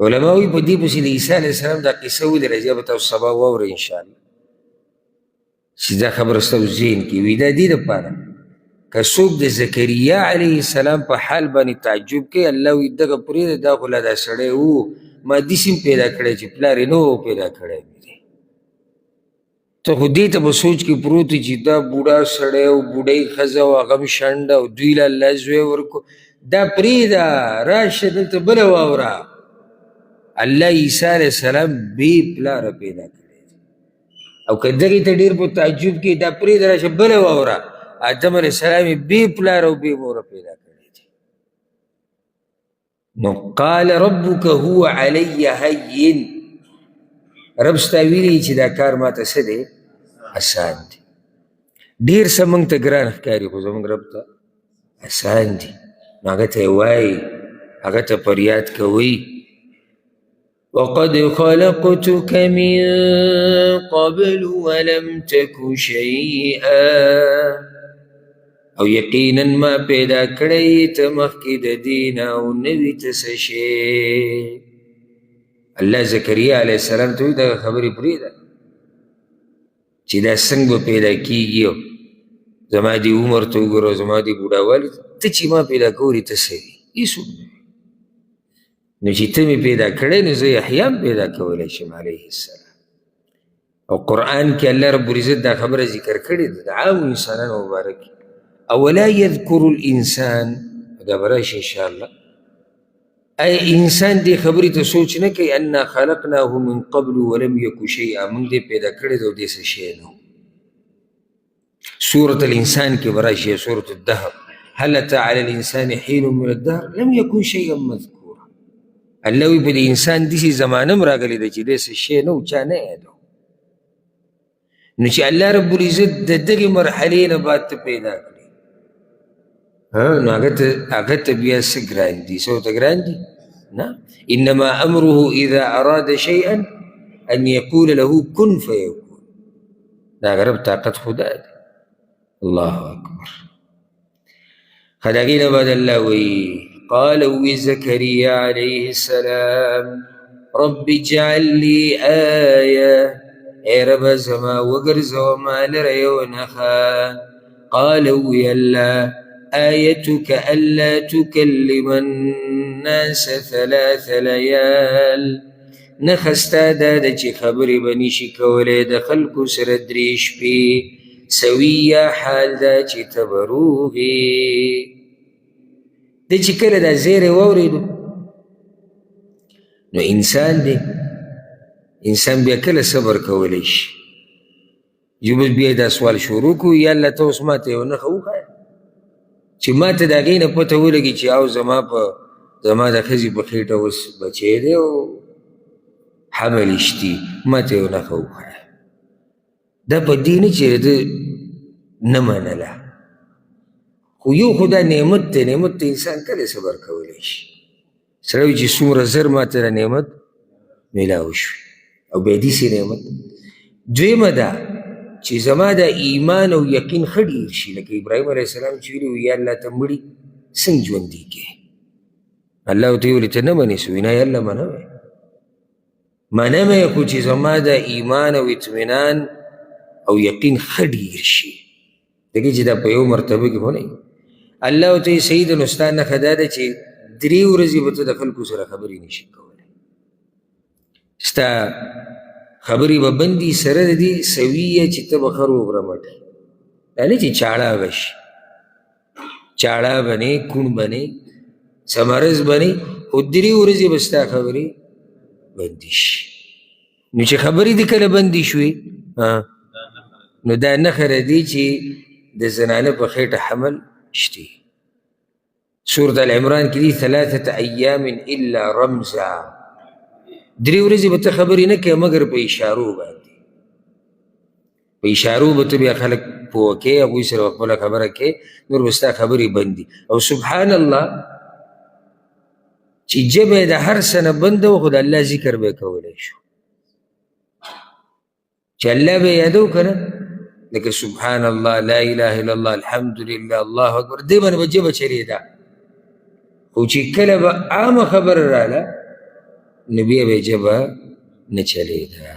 علما وایي په دې پسې د عیسی علیه السلام دا قصه ولې راځي، به تاسو سبا واورئ انشاءالله، چې دا خبره ستاسو ذهن کې وي. دا دې دپاره که څوک د زکریا علیه السلام په حال باندې تعجب کوي، الله وایي دغه پرېږده، دا خو لا دا سړی و، ما داسې هم پیدا کړی چې پلار یې نه و پیدا کړی مې دی. ته خو دې ته په سوچ کې پروت یې چې دا بوډا سړی او بوډۍ ښځه او هغه هم شنډه او دوی له الله زوی ورکړو، دا پرېږده، راشه دلته بله واوره. الله عیسی علیه السلام بې پلاره پیدا کړی دی. او که دغې ته ډېر په تعجب کې، دا پرېږده راشه بله واوره، آدم علیه السلام یې بې پلاره او بې موره پیدا کړی دی. نو قال ربک هو علی هین، رب ستا ویلي چې دا کار ما ته څه دی؟ اسان دی. ډېر څه موږ ته ګران ښکاري خو زموږ رب ته اسان دي. نو هغه ته یې وایي، هغه ته فریاد کوئ، وقد خلقتك من قبل ولم تك شيئا، او یقینا ما پیدا کړی ته مخکې د دې نه او نه وي ته څه شی. الله زکریا علیه السلام ته وایي دغه خبرې پرېږده چې دا څنګه به پیدا کېږي، زما دې عمر ته وګوره، زما دې بوډاوالي ته چې ما پیدا کولې ته څه وي؟ هېڅ هم نه وي. نو چې ته مې پیدا کړی نو زه یحیی هم پیدا کولی شم علیه السلام. او قرآن کې الله رب العزت دا خبره ذکر کړې ده د عامو انسانانو مبارک، اولا یذکر الانسان، دا به راشي انشاءالله. ای انسان دې خبرې ته سوچ نه کوي، انا خلقناه من قبل ولم یک شیئا، موږ دې پیدا کړی دی او دې څه شی نه و. سورة الإنسان کې به راشي، سورة الدهر، هل أتى على الإنسان حين من الدهر لم يكن شيئا مذکورا. الله وایي په دې انسان داسې زمانه هم راغلې ده چې دی څه شی نه و، چا نه یادو. نو چې الله رب العزت د دغې مرحلې نه بعد ته پیدا کړي، نو هغه ته بیا څه ګران دي؟ څه ورته ګران دي؟ نه. انما امره اذا اراد شيئا ان يقول له كن فيكون. دا هغه رب طاقت خدا دی. الله اکبر. ښه، د هغې نه بعد الله وایي قال وی زکریا علیه السلام رب اجعل لي آیه، ای ربه زما وګرځوه ما لره یو نښه. قال وی الله آیتک الا تکلم الناس ثلاث لیال، نښه ستا دا ده چې خبرې به نشي کولی د خلکو سره درې شپې، سویه حال دا چې ته به روغ یې. دی چې کله دا زیری واورېدو نو انسان دی، انسان بیا کله صبر کولی شي؟ یو بل بیا دا سوال شروع کړو، یا الله ته اوس ما ته یو نښه وښایه. چې ما ته د هغې نه پته ولګي چې او زما په زما د ښځې په خېټه اوس بچی دی او حمل یې شتي، ما ته یو نښه وښیه. دا په دې نه چې ده نه منله، خو یو خو دا نعمت دی، نعمت ته انسان کله صبر کولی شي. سړی وایي چې څومره زر ما ته دا نعمت میلاو شو او بیا داسې نعمت. دویمه ده چې زما دا ایمان او یقین ښه ډېر شي، لکه ابراهیم علیه السلام چې ویلي وو یا الله ته مړي څنګه ژوندي کړې؟ الله ورته ویلي ته نه منې؟ څه وایي؟ نه یا الله منم یې، منم یې، خو چې زما دا ایمان او اطمینان او یقین ښه ډېر شي، ځکه چې دا په یو مرتبه کې خو نه وي. الله ورته وایي صحیح ده، نو ستا نښه دا ده چې درې ورځې به ته د خلکو سره خبرې نه شي کولی، ستا خبرې به بندي سره د دې سویه چې ته به ښه روغ رمټ یې، دا نه چې چاړه به شي، چاړه به نه، کوڼ به نه، څه مرض به نه، خو درې ورځې به ستا خبرې بندي شي. نو چې خبرې دې کله بندي شوې، نو دا نښه ده دې چې د زنانه په خېټه حمل شته. سورة آل عمران کې دي ثلاثة ایام الا رمزا، درې ورځې به ته خبرې نه کوې مګر په اشارو باندې، په اشارو به ته بیا خلک پوه کوې، هغوی سره به خپله خبره کوې، نور به ستا خبرې بندي. او سبحان الله چې ژبه یې د هر څه نه بنده وه، خو د الله ذکر به یې کولی شو، چې الله به یې یادو که نه، لکه سبحان الله، لا اله الا الله، الحمدلله، الله اکبر، دې باندې به ژبه چلېده. خو چې کله به عامه خبره راله نو بیا به یې ژبه نه چلېده.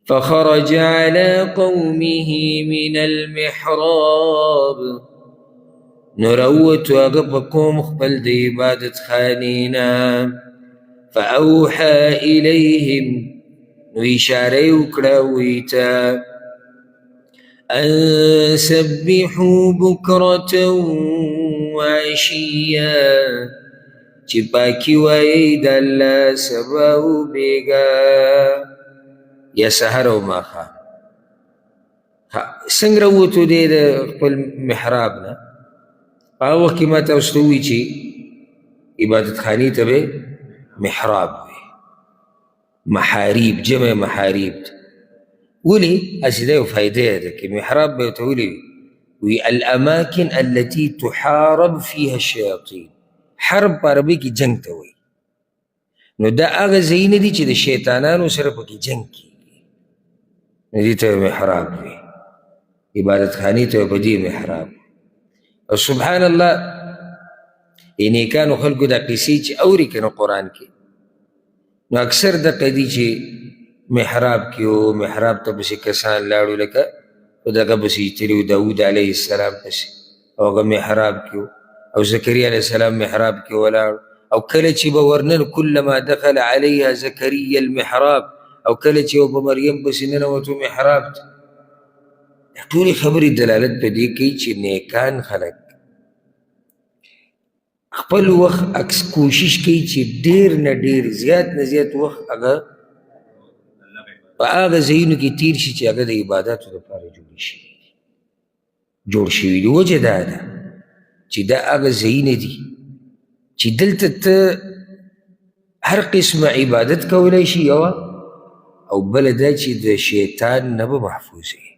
فخرج على قومه من المحراب، نو راووتو هغه په قوم خپل د عبادت خانې نه. فأوحى إليهم، نو اشاره یې وکړه هغوی ته، أن سبحوا بکرة وعشیا، چې پاکي وایئ د الله سبا او بېګا یا سحر او ماښام. څنګه راووتو دی د خپل محراب نه؟ په هغه وخت کې ما تاسو ته ووایي چې عبادت خانې ته به محراب وي، محاریب، جمع محاریب ده. ولې؟ هسې دا یو فایده ده که محراب به ورته ولې وي، وي الأماکن التي تحارب فيها الشیاطین. حرب په عربي کې جنګ ته وایي، نو دا هغه ځایونه دي چې د شیطانانو سره پکې جنګ کېږي، نو دې ته محراب وي، عبادت خانې ته په دې محراب. او سبحان الله، نیکانو خلکو دا قصې چې اوري که نه قرآن کې، نو اکثر دقه دي چې محراب کې و، محراب ته پسې کسان لاړو، لکه په دغه پسې تللي وو داود علیه السلام پسې، او هغه محراب کې و، او زکریا علیه السلام محراب کې ولاړ، او کله چې به ورنن کلما دخل علیها زکریا المحراب، او کله چې په مریم پسې ننوتو محراب ته. دا ټولې خبرې دلالت په دې کوي چې نیکان خلک خپل وخت اکس کوشش کوي چې ډېر نه ډېر، زیات نه زیات وخت هغه په هغه ځایونو کې تیر شي چې هغه د عباداتو لپاره جوړ شوي دي. وجه دا ده چې دا هغه ځایونه دي چې دلته ته هر قسمه عبادت کولی شي، یوه، او بله دا چې د شیطان نه به محفوظ یې.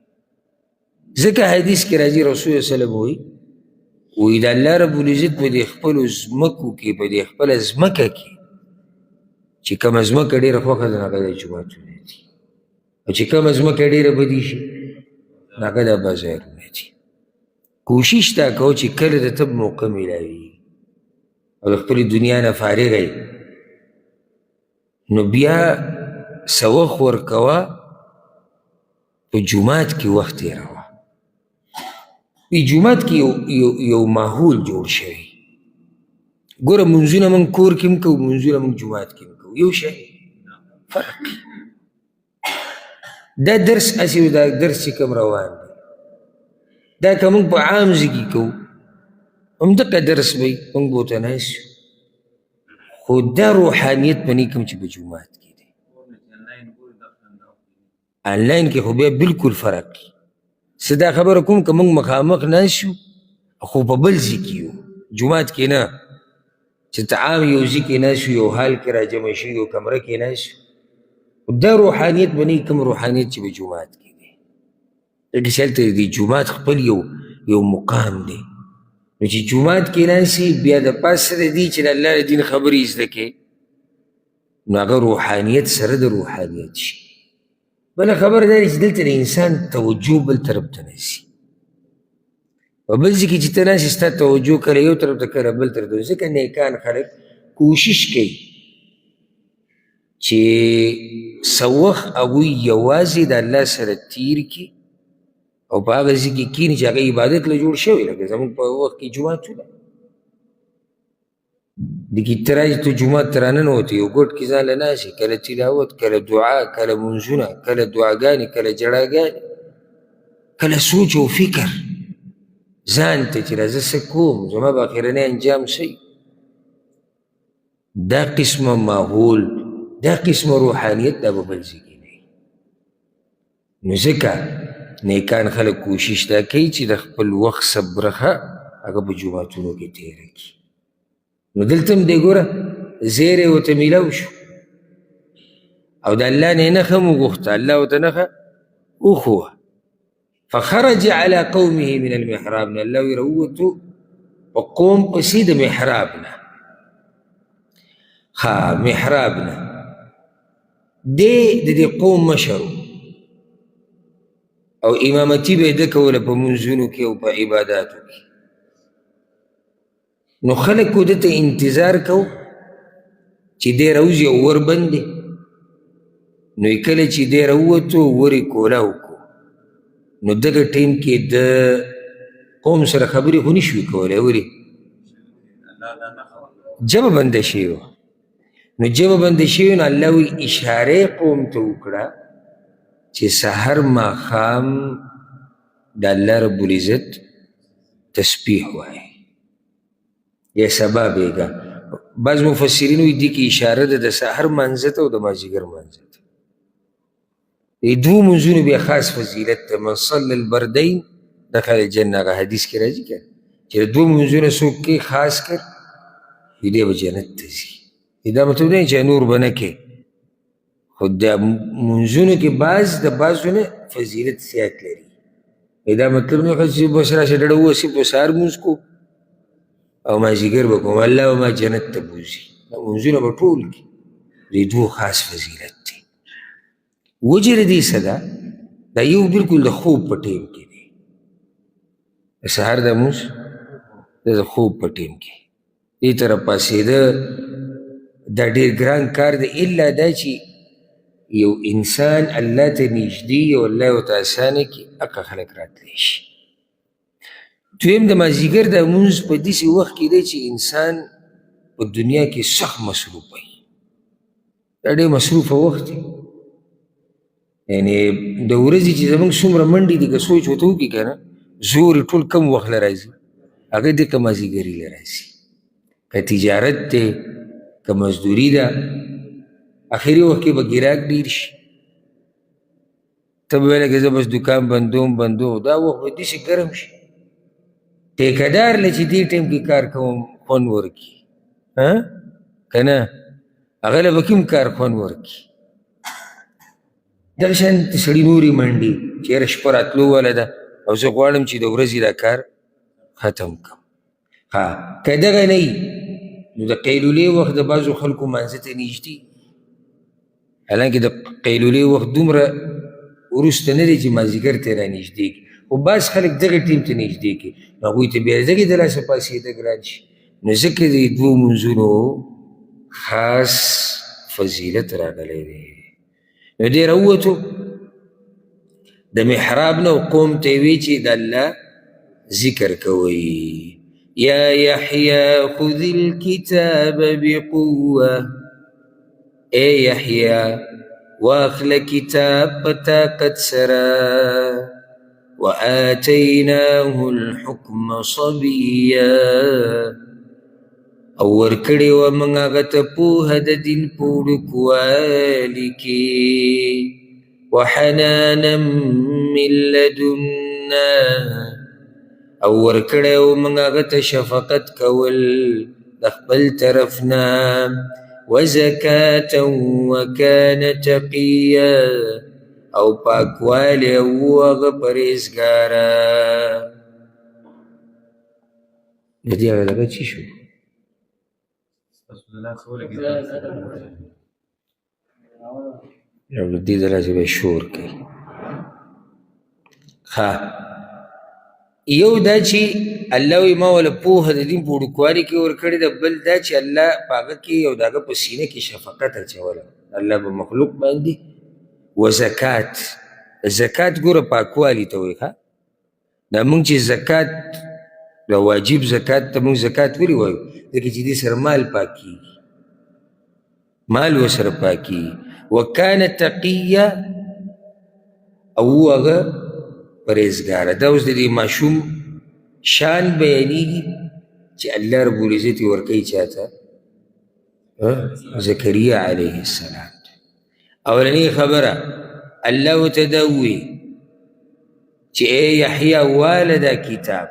ځکه حدیث کې راځي رسول الله صلی الله علیه وسلم وایي، وایي د الله رب العزت په دې خپلو ځمکو کې، په دې خپله ځمکه کې چې کومه ځمکه ډېره خوښه ده، هغه د جوماتونه دي، او چې کومه ځمکه ډېره بدې شي، هغه د بازارونه دي. کوشش دا کوه چې کله د ته موقع میلاوي او د خپلې دنیا نه فارغ یې، نو بیا څه وخت ورکوه په جومات کې وخت تېروه. په جومات کې یو ماحول جوړ شوی. ګوره مونځونه موږ کور کې هم کوو، مونځونه موږ جومات کې هم کوو، یو شی فرق. دا درس هسې دا درس چې کوم روان دی، دا که موږ په عام ځای کې کوو همدغه درس به وي، موږ به ورته ناست یو، خو دا روحانیت به نه کوم چې په جومات کې دی. آنلاین کې خو بیا بالکل فرق دی. زه دا خبره کوم که موږ مخامخ ناست یو خو په بل ځای کې یو، جومات کې نه، چې ته عام یو ځای کې ناست یو، یو حال کې راجمع شوي، یو کمره کې ناست یو، دا روحانیت به نه وي کوم روحانیت چې په جومات کې دی. ځکه چې هلته د جومات خپل یو مقام دی. نو چې جومات کې ناست یې، بیا د پاسه د دې چې د الله د دین خبرې زده کړې، نو هغه روحانیت سره د روحانیت شي. بله خبره دا ده چې دلته د انسان توجه بل طرف ته نه ځي. په بل ځای کې چې ته ناست یې، ستا توجه کله یو طرف ته کله بل طرف ته. ځکه نیکان خلک کوشش کوي چې څه وخت هغوی یوازې د الله سره تیر کړي او په هغه ځای کې کښېني چې هغه عبادت له جوړ شوی، لکه زموږ په وخت کې جوماتونه د کې ته راځې، ته جومات ته راننوتې، یو ګوټ کې ځان له ناست یې، کله تلاوت، کله دعا، کله مونځونه، کله دعاګانې، کله ژړاګانې، کله سوچ او فکر ځان ته چې راځه څه کوم، زما به اخرنی انجام څه وي. دا قسمه ماحول، دا قسمه روحانیت دا به بل ځای کې نه وي. نو ځکه نیکان خلک کوشش دا کوي چې د خپل وخت څه برخه هغه په جوماتونو کې تېره کړي. نو دلته هم دی ګوره زیری ورته میلاو شو او د الله نه یې نښه هم وغوښته، الله ورته نښه وښوه. فخرج على قومه من المحراب، نو الله وایي راووتو په قوم پسې د محراب نه. ښه، محراب نه دی د دې قوم مشر او امامتي به یې ده کوله په مونځونو کې او په عباداتو کې. نو خلکو ده ته انتظار کو چې دی راوځي او ور بند دی. نو یې کله چې دی راووتو ور یې کولاو کړو. نو دغه ټایم کې د قوم سره خبرې خو نه شوې کولی، ولې؟ ژبه بنده شوې وه. نو ژبه بنده شوې، نو الله وایي اشاره یې قوم ته وکړه چې سحر ماښام د الله رب العزت تسبیح وایي یا سبا بېګا. بعض مفسرین وایي دې کې اشاره ده د سحر مانځه ته او د مازدیګر مانځه ته. دې دوو مونځونو بیا خاص فضیلت دی، من صلی البردین دخل الجنه، هغه حدیث کې راځي که چې د دوو مونځونه څوک کوي خاص کر دی به جنت ته ځي. دا مطلب نه چې نور به نه کوي، خو د مونځونو کې بعض د بعضو نه فضیلت زیات لري. دا مطلب نه چې بس راشه ډډه ووسي په سهار مونځ کوو او مازدیګر به کوم، الله به ما جنت ته بوځي. دا مونځونه به ټول کړي، دې دوو خاص فضیلت دی. وجه د دې څه ده؟ دا یو بالکل د خوب په ټایم کې دی، د سهار د لمونځ د خوب په ټایم کې دې ته راپاڅېده دا ډېر ګران کار دی، الا دا چې یو انسان الله ته نږدې او الله یې ورته اسانه کړي، هغه خلک راتلی شي. دویم د مازدیګر د لمونځ په داسې وخت کې دی چې انسان په دنیا کې سخت مصروف وي، دا ډېر مصروفه وخت دی. یعنې د ورځې چې زموږ څومره منډې دي، که سوچ ورته وکړي که نه، زور یې ټول کم وخت له راځي، هغه دقه مازدیګري له راځي. که تجارت دی، که مزدوري ده، اخري وخت کې به ګراک ډېر شي. ته به ویې لکه زه بس دکان بندوم بندوم، دا وخت به داسې ګرم شي. ټیکهدار له چې دې ټایم کې کار کوم خوند ورکړي، که نه هغه له به کوم کار خوند ورکړي. دغه شان سړي نورې منډې چې یاره شپه راتلو واله ده او زه غواړم چې د ورځې دا کار ختم کړم. ها که دغه نه وي نو د قیلولې وخت د بعضو خلکو مانځه ته نږدې، حالانکه د قیلولې وخت دومره وروسته نه دی چې مازدیګر ته رانږدې کړي، خو بعض خلک دغه ټیم ته نږدې کړي، نو هغوی ته بیا دغې د لاسه پاڅېده ګران شي. نو ځکه د دوو مونځونو خاص فضیلت راغلی دی. نو دی راووتو د محراب نه قوم ته یې وی چې د الله ذکر کوئ. یا یحیی خذ الکتاب بقوه، ای یحیی واخله کتاب په طاقت سره. وآتیناه الحکم صبیا، او ورکړې وه موږ هغه ته پوهه د دین په وړوکوالي کې. وحنانا من لدنا، او ورکړی و موږ هغه ته شفقت کول د خپل طرف نه، وزکاة وکان تقیا، او پاکوالی و هغه پرهېزګاره. د دې هغه دغه څه شو؟ نو دې د لاسه به شور کوي. ښه، یو دا چې الله وایي ما وله پوهه د دین په وړوکوالي کې ورکړې ده، بل دا چې الله په هغه کې او د هغه په سینه کې شفقت اچولی الله په مخلوق باندې. وزکات، زکات ګوره پاکوالي ته وایي. ښه، دا موږ چې زکات، دا واجب زکات ته موږ زکات ولې وایو؟ ځکه چې دې سره مال پاکېږي، مال ورسره پاکېږي. وکان تقیه، او هغه پرهېزګاره. دا اوس د دې ماشوم شان بیانېږي چې الله رب العزت یې ورکوي چا ته؟ زکریا علیه السلام ته. اولنۍ خبره الله ورته دا ووایي چې ای یحیی واله دا کتاب.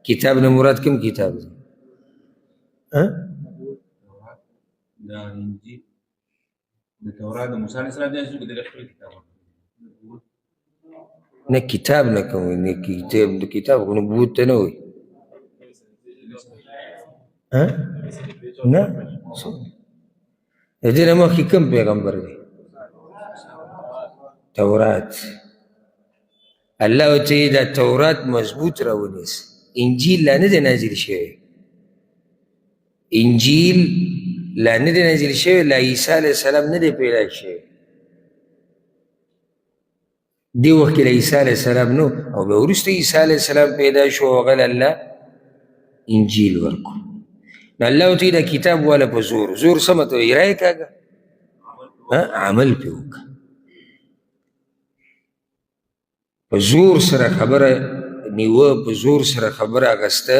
کتاب نه مراد کوم کتاب دی؟ د انجیل، د تورات، د موسی علیه السلام د خپل کتاب نه، کتاب نه کوم، نه کتاب، د کتاب خو نبوت ته نه وایي. نه، د دې نه مخکې کوم پیغمبر دی؟ تورات. الله ورته دا تورات مضبوط راونیسه. انجیل لا نه دی نازل شوی، انجیل لا نه دی نازل شوی، لا عیسی علیه السلام نه دی پیدا شوی. دې وخت کې له عیسی علیه السلام نو، او بیا وروسته عیسی علیه السلام پیدا شو او هغه له الله انجیل ورکړو. نو الله ورته دا کتاب واله په زور، زور څه مطلب؟ رایې کاږه، عمل پرې وکړه. په زور سره خبره نیوه، په زور سره خبره اخیسته،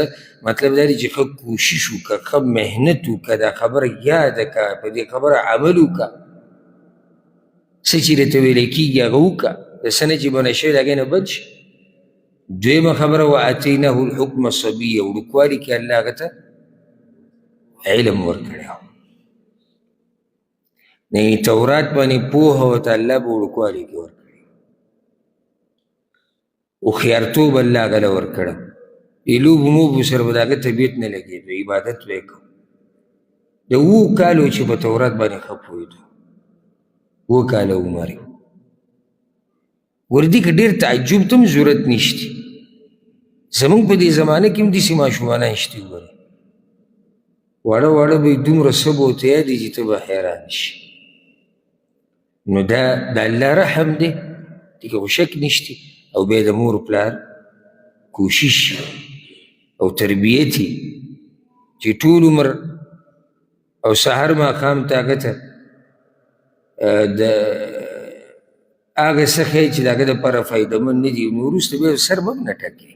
مطلب دا دی چې ښه کوشش وکړه، ښه محنت وکړه، دا خبره یاده کړه، په دې خبره عمل وکړه، څه چې درته ویلی کېږي هغه وکړه، د څه نه چې منع شوی د هغې نه بچ شي. دویمه خبره وآتیناه الحکم صبیه، وړوکوالي کې الله هغه ته علم ورکړی و، یعنې تورات باندې پوهه ورته الله په وړوکوالي کې ورکړی، هوښیارتوب الله هغه له ورکړی، د لوبو موبو سره به د هغه طبیعت نه لګېدو، عبادت به یې کوو. د اوو کالو چې په تورات باندې ښه پوهېدو، اووه کاله عمر یې. ګوره دې کې ډېر تعجب ته هم ضرورت نشته. زموږ په دې زمانه کې هم داسې ماشومانان شته، ګوره واړه واړه به یې دومره څه به ورته یاد وي چې ته به حیران شي. نو دا د الله رحم دی، دې کې خو شک نشته. او بیا د مور پلار کوشش او تربیت یې چې ټول عمر او سهار ماښام ته هغه ته د هغه څه ښیي چې د هغه دپاره فایدهمند نه دي، نو وروسته بیا سر به هم نه ټکوي.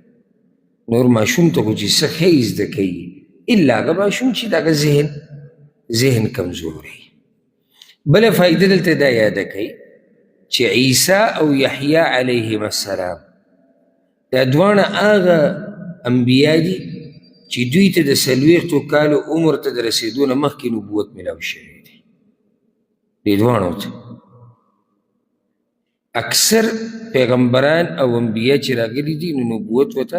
نور ماشوم ته خو چې څه ښیي زده کوي، الا هغه ماشوم چې د هغه ذهن کمزوری. بله فایده دلته دا یاده کوي چې عیسی او یحیی علیهم السلام دا دواړه هغه انبیا دي چې دوی ته د 40 کالو عمر ته د رسېدو نه مخکې نبوت میلاو شوی دی. دې دواړو ته اکثر پیغمبران او انبیا چې راغلي دي نو نبوت ورته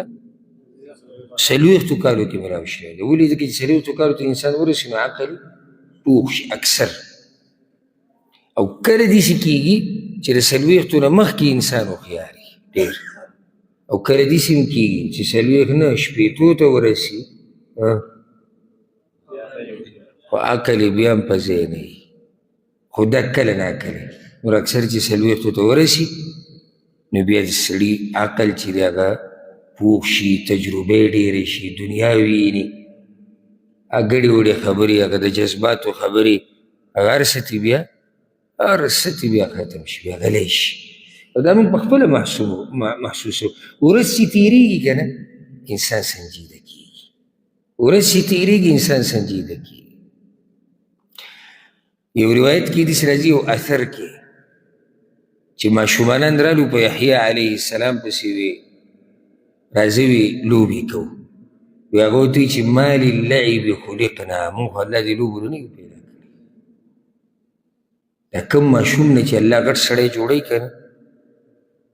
40 کالو کې میلاو شوی دی. ولې؟ ځکه چې 40 کالو ته انسان ورسي نو عقل پوخ شي اکثر. او کله داسې کېږي چې د 40 نه مخکې انسان هوښیار وي ډېر، او کله داسې هم کېږي چې 40 نه 60 ته ورسي خو عقل یې بیا هم په ځای نه وي. خو دا کله ناکله نور اکثر چې 40 ته ورسي نو بیا د سړي عقل چې دی هغه پوخ شي، تجربې ډېرې شي، دنیا ویني، ګړې وړې خبرې، هغه د جذباتو خبرې، هغه هر څه ترې بیا هر څه ترې بیا ختم شي، بیا غلی شي. او دا موږ په خپله محسوسو. ورځ چې تېرېږي که نه انسان سنجیده کېږي، ورځ چې تېرېږي انسان سنجیده کېږي. یو روایت کې داسې راځي، یو اثر کې چې ماشومانان رالو په یحیی علیه السلام پسې وي، راځه وي لوبې کوو. وي هغه ورته وایي چې ما للعب خلقنا، موږ خو الله دې لوبو له نه یو پیدا کړي. دا کوم ماشوم نه چې الله غټ سړی جوړوي که نه،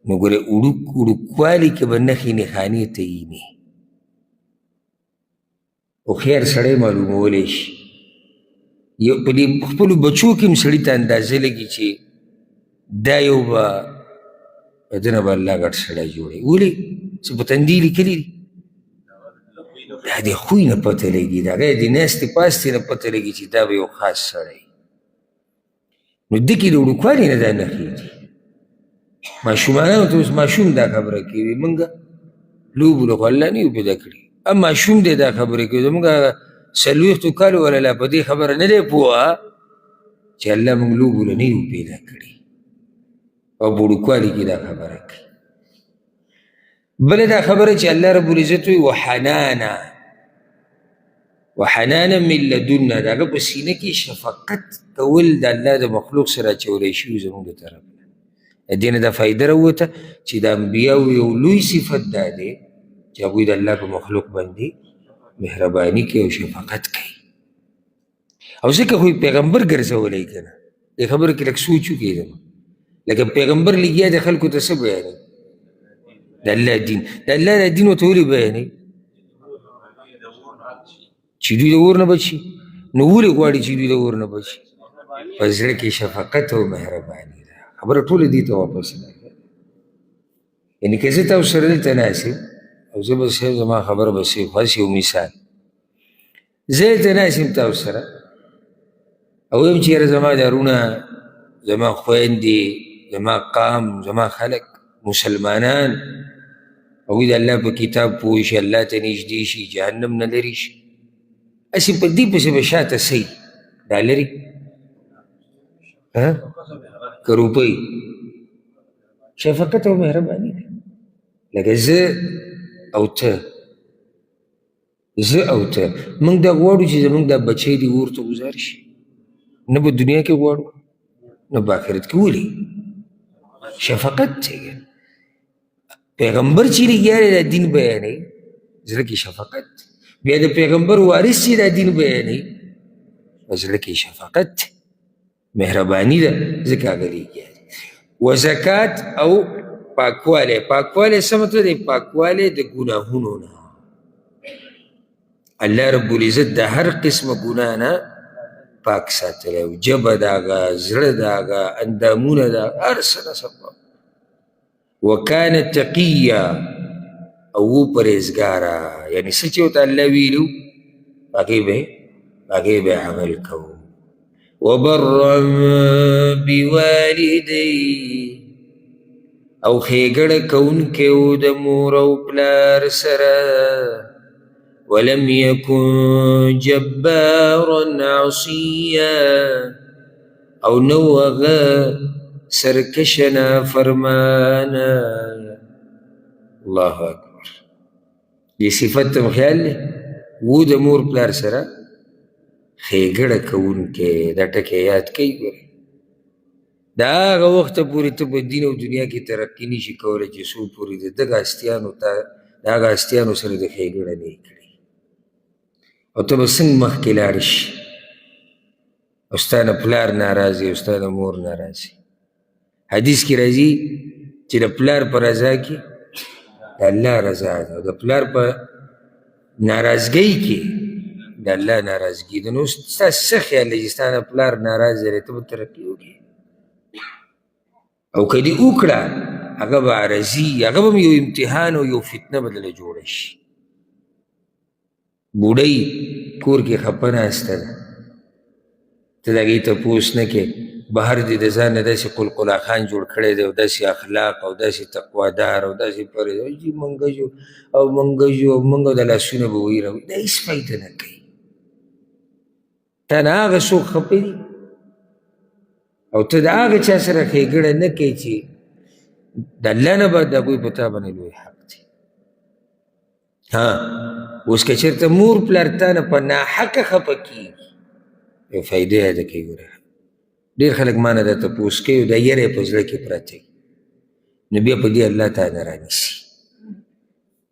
نو ګورې وړوکوالي کې به نښې نښانې ته ویني، هوښیار سړی معلومولی شي. یو په دې خپلو بچو کې هم سړي ته اندازه لګي چې دا یو به په ده نه به الله غټ سړی جوړوي. ولې؟ څه په تندي یې لیکلي دي، دا د خوی نه پته لګي، د هغې د ناستې پاستې نه پته لګي چې دا به یو خاص سړی. نو ده کې د وړوکوالي نه دا نښې دي. ماشومانو ته اوس ماشوم دا خبره کوي، موږ لوبو له خو الله نه یو پیدا کړي، ماشوم دی دا خبره کوي. زموږ 40 کالو والا لا په دې خبره نه دی پوه چې الله موږ لوبو له نه یو پیدا کړي، او په وړوکوالي کې دا خبره کوي. بله دا خبره چې الله رب العزت وایي وحنانا، وحنانا من لدنا، د هغه په سینه کې شفقت کول د الله د مخلوق سره اچولی شوي زموږ د طرف نه. د دې نه دا فایده راووته چې د انبیاو یو لوی صفت دا دی چې هغوی د الله په مخلوق باندې مهرباني کوي او شفقت کوي، او ځکه خو یې پیغمبر ګرځولی که نه. دې خبره کې لږ سوچ وکړئ، زما لکه پیغمبر لګیا دی خلکو ته څه بیانوي؟ د الله دین. د الله د دین ورته ولې بیانوي؟ چې دوی د اور نه بچ شي. نو ولې غواړي چې دوی د اور نه بچ شي؟ په زړه کې شفقت او مهرباني ده. خبره ټوله دې ته واپس راغله. یعنې که زه تاسو سره دلته ناست یم او زه به صاحب زما خبره به صرف هسې یو مثال، زه دلته ناست یم تاسو سره او وایم چې یاره زما دا وروڼه، زما خویندې، زما قام، زما خلک مسلمانان، هغوی د الله په کتاب پوه شي، الله ته نږدې شي، جهنم نه لرې شي، هسې په دې پسې به شاته څه ډالرې که روپۍ؟ شفقت او مهرباني ده. لکه زه او ته، زه او ته موږ دا غواړو چې زموږ دا بچی دې اور ته ګوزار شي، نه په دنیا کې غواړو نه په آخرت کې. ولې؟ شفقت دی. پیغمبر چې لګیا دی دا دین بیانوي، زړه کې شفقت. بیا د پیغمبر وارث چې دا دین بیانوي، په زړه کې شفقت، مهرباني ده، ځکه هغه لګیا دی. وزکات او پاکوالی. پاکوالی څه مطلب دی؟ پاکوالی د ګناهونو نه. الله رب العزت د هر قسمه ګناه نه پاک ساتلی، ژبه د هغه، زړه د هغه، اندامونه د هغه، هر څه نه صفا. وکان تقیا، او و پرهېزګاره، یعنې څه چې ورته الله ویلي هغې به عمل کوو. وبرا بوالديه، او ښېګڼه کوونکی و د مور او پلار سره. ولم یکن جبارا عصیا، او نه و هغه سرکشه نافرمانه. الله اکبر. دې صفت ته مو خیال دی؟ و د مور پلار سره ښېګڼه کوونکی. دا ټکی یاد کوي ګورئ، د هغه وخته پورې ته په دین او دنیا کې ترقي نشي کولی چې څو پورې د دغه هستیانو ته د هغه هستیانو سره د ښېګڼه نه یې کړې. او ته به څنګه مخکې لاړ شي او ستا نه پلار ناراضي او ستا نه مور ناراضي؟ حدیث کې راځي چې د پلار په رضا کې د الله رضا ده، او د پلار په ناراضګۍ کې د الله ناراضګي ده. نو ستا څه خیال دی چې ستا نه پلار ناراضه دی، ته به ترقي وکړې؟ او که دې وکړه هغه به عارضي، هغه به هم یو امتحان او یو فتنه به درله جوړه شي. بوډۍ کور کې خپه ناسته ده، ته د هغې تپوس نه کوې، بهر دې د ځان نه داسې قلقلا خان جوړ کړی دی، او داسې اخلاق او داسې تقوادار او داسې پرې چې مونږ یو او مونږ یو او مونږ د لاسونه به وایي راوي، دا هېڅ فایده نه کوي. تا نه هغه څوک خپه دي او ته د هغه چا سره ښېګڼه نه کوې چې د الله نه بعد د هغوی په تا باندې لوی حق دی. ها اوس که چېرته مور پلار تا نه په ناحقه خفه کېږي، یو فایده یاده کوي. ګوره ډېر خلک ما نه دا تپوس کوي او دا یره یې په زړه کې پرته وي، نو بیا په دې الله تا نه رانیسي.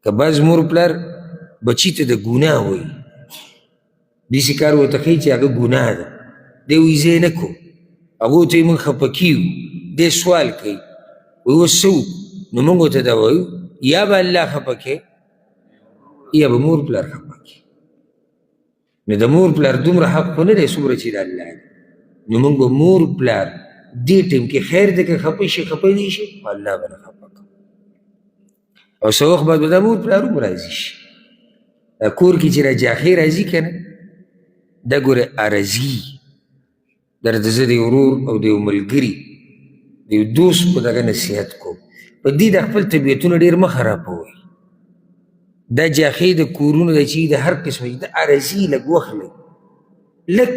که بعض مور پلار بچي ته د ګناه وایي، داسې کار ورته ښیي چې هغه ګناه ده، دی وایي زه یې نه کوم، هغو ته یې موږ خفه کیږو، دی سوال کوي وایي اوس څه وکړو؟ نو موږ ورته دا وایو یا به الله خفه کړي یا به مور پلار خفه کړي. نو د مور پلار دومره حق خو نه دی څومره چې د الله دی. نو موږ به مور پلار دې ټیم کې خیر دی که خفه شي خفه دي شي، خو الله به نه خفه کړو. او څه وخت بعد به دا مور پلار هم راضي شي. دا کور کې چې راجاخې راځي که نه، دا ګوره عارضي درته زه د یو ورور او د یو ملګري د یو دوست په دغه نصیحت کوم، په دې د خپل طبیعتونه ډېر مه خرابوئ. دا جاخې د کورونو د چې د هر قسم د عارضي لږ وخت لري، لږ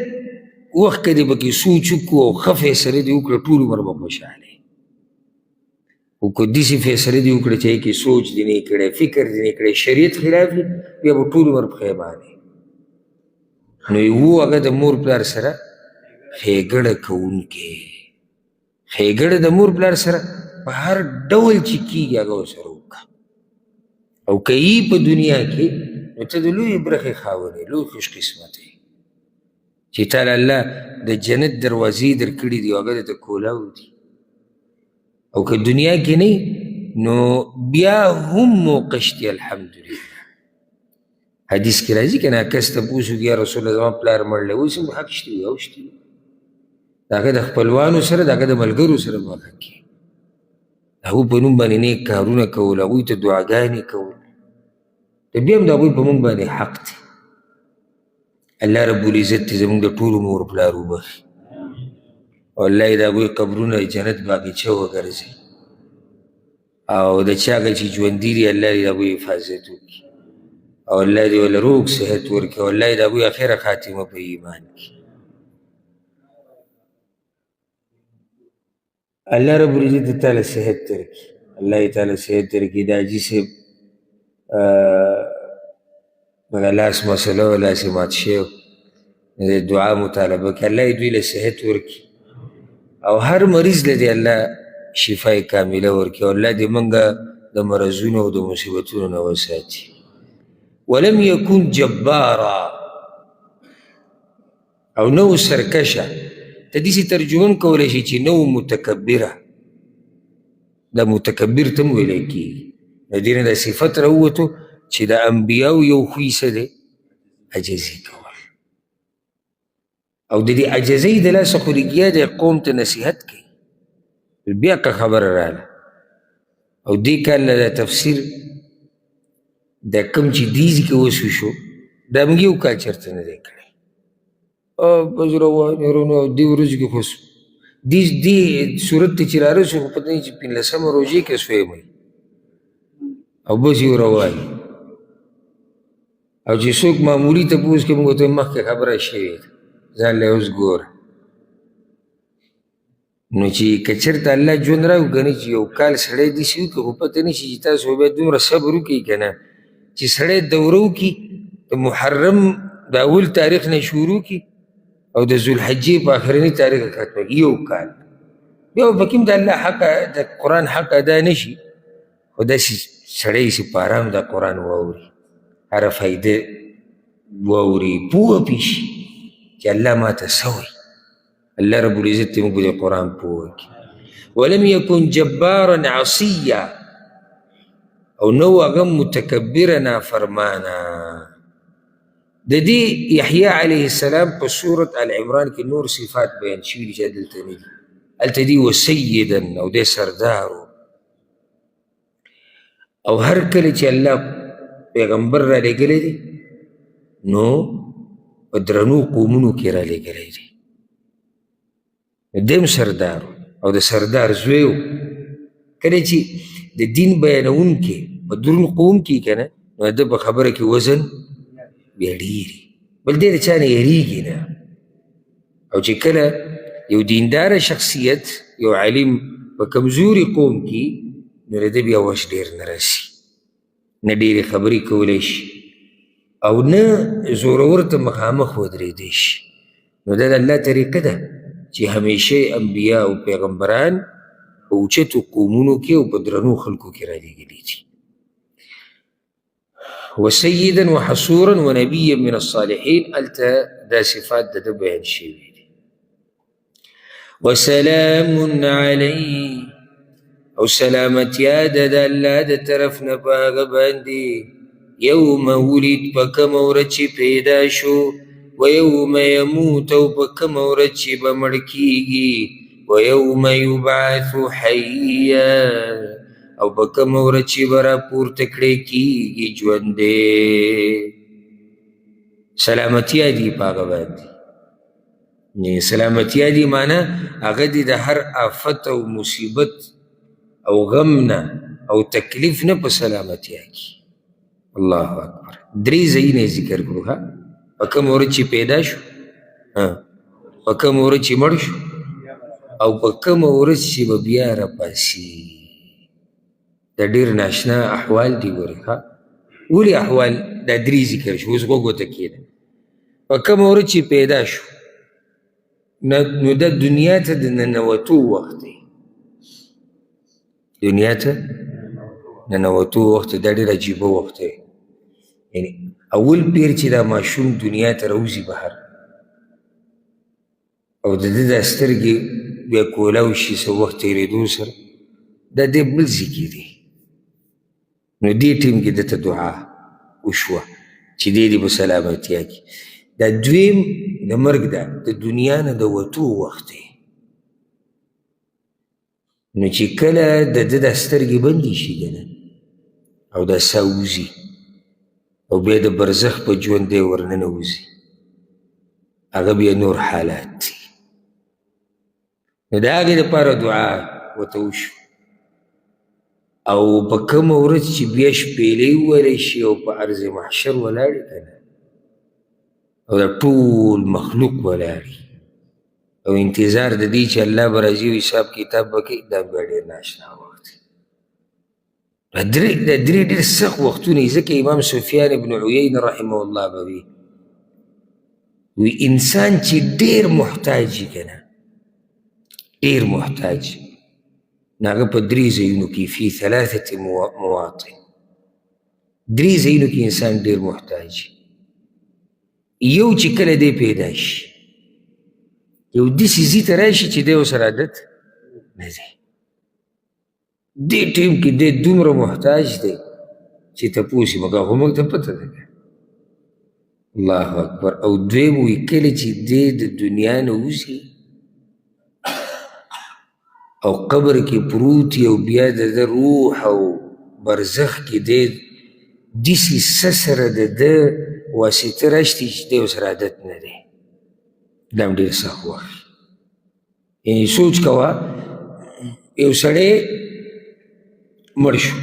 وخت که دې پکې سوچ وکړو او ښه فیصله دې وکړه، ټول عمر به خوشحاله یې. خو که داسې فیصله دې وکړه چې هغې کې سوچ دې نه کړی، فکر دې نه کړی، شریعت خلاف وي، بیا به ټول عمر پښیمانه یې. نو یو هغه د مور پلار سره ښېګڼه کوونکی، ښېګڼه د مور پلار سره په هر ډول چې کېږي هغه ورسره وکړه. او که یې په دنیا کې، نو ته د لویې برخې خاوند یې، لوی خوش قسمت یې چې تا له الله د جنت دروازې درکړي دي او هغه درته کولاو دي. او که دنیا کې نه نو بیا هم موقع شته الحمدلله. حدیث کې راځي که نه کس تپوس وکړي یا رسول الله زما پلار مړ دی، اوس هم حق شته او شته، د هغه د خپلوانو سره د هغه د ملګرو سره به حق کې، د هغو په نوم باندې نیک کارونه کول، هغوی ته دعاګانې کول، ته بیا هم د هغوی په موږ باندې حق دی. الله رب العزت دې زموږ د ټولو مور پلار وبخښي او الله یې د هغوی قبرونه جنت باغچه وګرځوي، او د چا هغه چې ژوندي دي الله دې د هغوی حفاظت وکړي او الله دې ورله روغ صحت ورکړي او الله دې د هغوی اخره خاتمه په ایمان کړي. الله رب العزت دې تاله صحت درکړي، الله دې تاله صحت درکړي. د حاجي صاحب دغه لاس مسله وه، لاس یې مات شوی و، د دعا مطالبه کوي، الله یې دوی له صحت ورکړي او هر مریض له دې الله شفای کامله ورکړي او الله دې موږ د مرضونو او د مصیبتونو نه وساتي. ولم یکن جبارا، او نه و سرکشه. ته داسې ترجمه هم کولی شي چې نه و متکبره، دا متکبر ته هم ویلی کېږي. د دې نه دا صفت راووتو چې د انبیاو یو خوی څه دی؟ عاجزي کول. او د دې عاجزۍ د لاسه خو لګیا دی قوم ته نصیحت کوي. بیا که خبره راغله او دې کال له دا تفسیر دا کوم چې دې ځای کې اوس وشو، دا موږ یو کال چېرته نه دی کړی. بس روان یې رونو دې ورځو کې خو دې صورت ته چې رارسو خو پته نه چې پنځلسمه روژې کې سوی وي او بس یو روان. او چې څوک معمولي تپوس کوي موږ ورته مخکې خبره شوې ده، ځان له اوس ګوره. نو چې که چېرته الله ژوند راکړو که نه چې یو کال سړی داسې وکړي، خو پته نه شي چې تاسو به بیا دومره صبر وکړئ که نه چې سړی دوره وکړي د محرم د اول تاریخ نه شروع کړي او د ذوالحجې په آخرني تاریخ ختمه کړي یو کال، بیا به پکې هم د الله حق د قرآن حق ادا نه شي، خو داسې سړی چې په آرام د قرآن واوري، هره فایده واوري، پوه پرې شي چې الله ماته څه وایي. الله رب العزت دې موږ په قرآن پوه کړي. ولم یکن جبارا عصیا، او نه و هغه متکبره نافرمانه. د دې یحیی علیه السلام په سورة آل عمران کې نور صفات بیان شوي دي چې دلته نه دي. هلته دي وسیدا، او دی سردار و. او هر کله چې الله پیغمبر را لېږلی دی نو په درنو قومونو کې را لېږلی دی. دی هم سردار او د سردار زوی و. کله چې د دین بیانوونکی په درون قوم کې که نه، نو د ده په خبره کې وزن بیا ډېري، بل دی د چا نه یېرېږي نه. او چې کله یو دینداره شخصیت یو عالم په کمزوري قوم کې، نو د ده بیا وس ډېر نه رسي، نه ډېرې خبرې کولی شي او نه زورور ته مخامخ ودرېدی شي. نو دا د الله طریقه ده چې همیشه انبیا او پیغمبران په اوچتو قومونو کې او په درنو خلکو کې رالیږلي دي. وسيدا وحصورا ونبيا من الصالحين، هلته دا صفات د ده بیان شوي دي. وسلام علیه، او سلامتیا ده د الله د طرف نه په هغه باندې، یوم ولد، په کومه ورځ چې پیدا شو، ویوم یموت، او په کومه ورځ چې به مړ کېږي، ویوم یبعث حیا، او په کومه ورځ چې به راپورته کړی کېږي ژوندی. سلامتیا دي په هغه باندې. سلامتیا دي معنی هغه دي د هر آفت او مصیبت او غم نه او تکلیف نه په سلامتیا کې. الله اکبر. درې ځایونه یې ذکر کړو. ها، په کومه ورځ چې پیدا شو، په کومه ورځ چې مړ شو، او په کومه ورځ چې به بیا راپاڅي. دا ډېر ناشنا احوال دي ګورې. ها، ولې احوال دا درې ذکر شو؟ اوس غوږ ورته کښېنه. په کومه ورځ چې پیدا شو، نو دا دنیا ته د ننوتو وخت دی. دنیا ته ننوتو وخت دی، دا ډېر عجیبه وخت دی. یعنی اول پیر چې دا ماشوم دنیا ته راوځي بهر، او د ده دا سترګې بیا کولاو شي څه وخت تېرېدو سره، دا دی بل ځای کې دی. نو دې ټیم کې ده ته دعا وشوه چې دی دې په سلامتیا کې. دا دویم د مرګ ده، د دنیا نه د وتو وخت دی. نو چې کله د ده دا سترګې بندې شي که نه، او دا ساه وځي، او بیا د برزخ په ژوند دی ورننوځي، هغه بیا نور حالات دي. نو د هغې دپاره دعا ورته وشو. او په کومه ورځ چې بیا شپېلۍ ووهلی شي او په ارض محشر ولاړې که نه، او دا ټول مخلوق ولاړ او انتظار د دې چې الله به راځي او حساب کتاب به کوي، دا بیا ډېر ناشنا وخت دی. دا درې ډېر سخت وختونه دي. ځکه امام سفیان ابن عیینه رحمه الله به وي، وي انسان چې ډېر محتاج وي که نه، ډېر محتاج، نو هغه په درې ځایونو کې، فی ثلاثة مواطن، درې ځایونو کې انسان ډېر محتاج وي. یو چې کله دی پیدا شي، یو داسې ځای ته راشي چې دی ورسره عادت نه دی، دې ټیم کې دی دومره محتاج دی چې تپوس یې مه کوه، خو موږ ته پته ده. الله اکبر. او دویم وي کله چې دی د دنیا نه وځي او قبر کې پروت او بیا د ده روح او برزخ کې دی داسې څه سره د ده واسطه راشي چې دی ورسره عادت نه دی، دا هم ډېر سخت وخت. یعنی سوچ کوه، یو سړی مړ شو،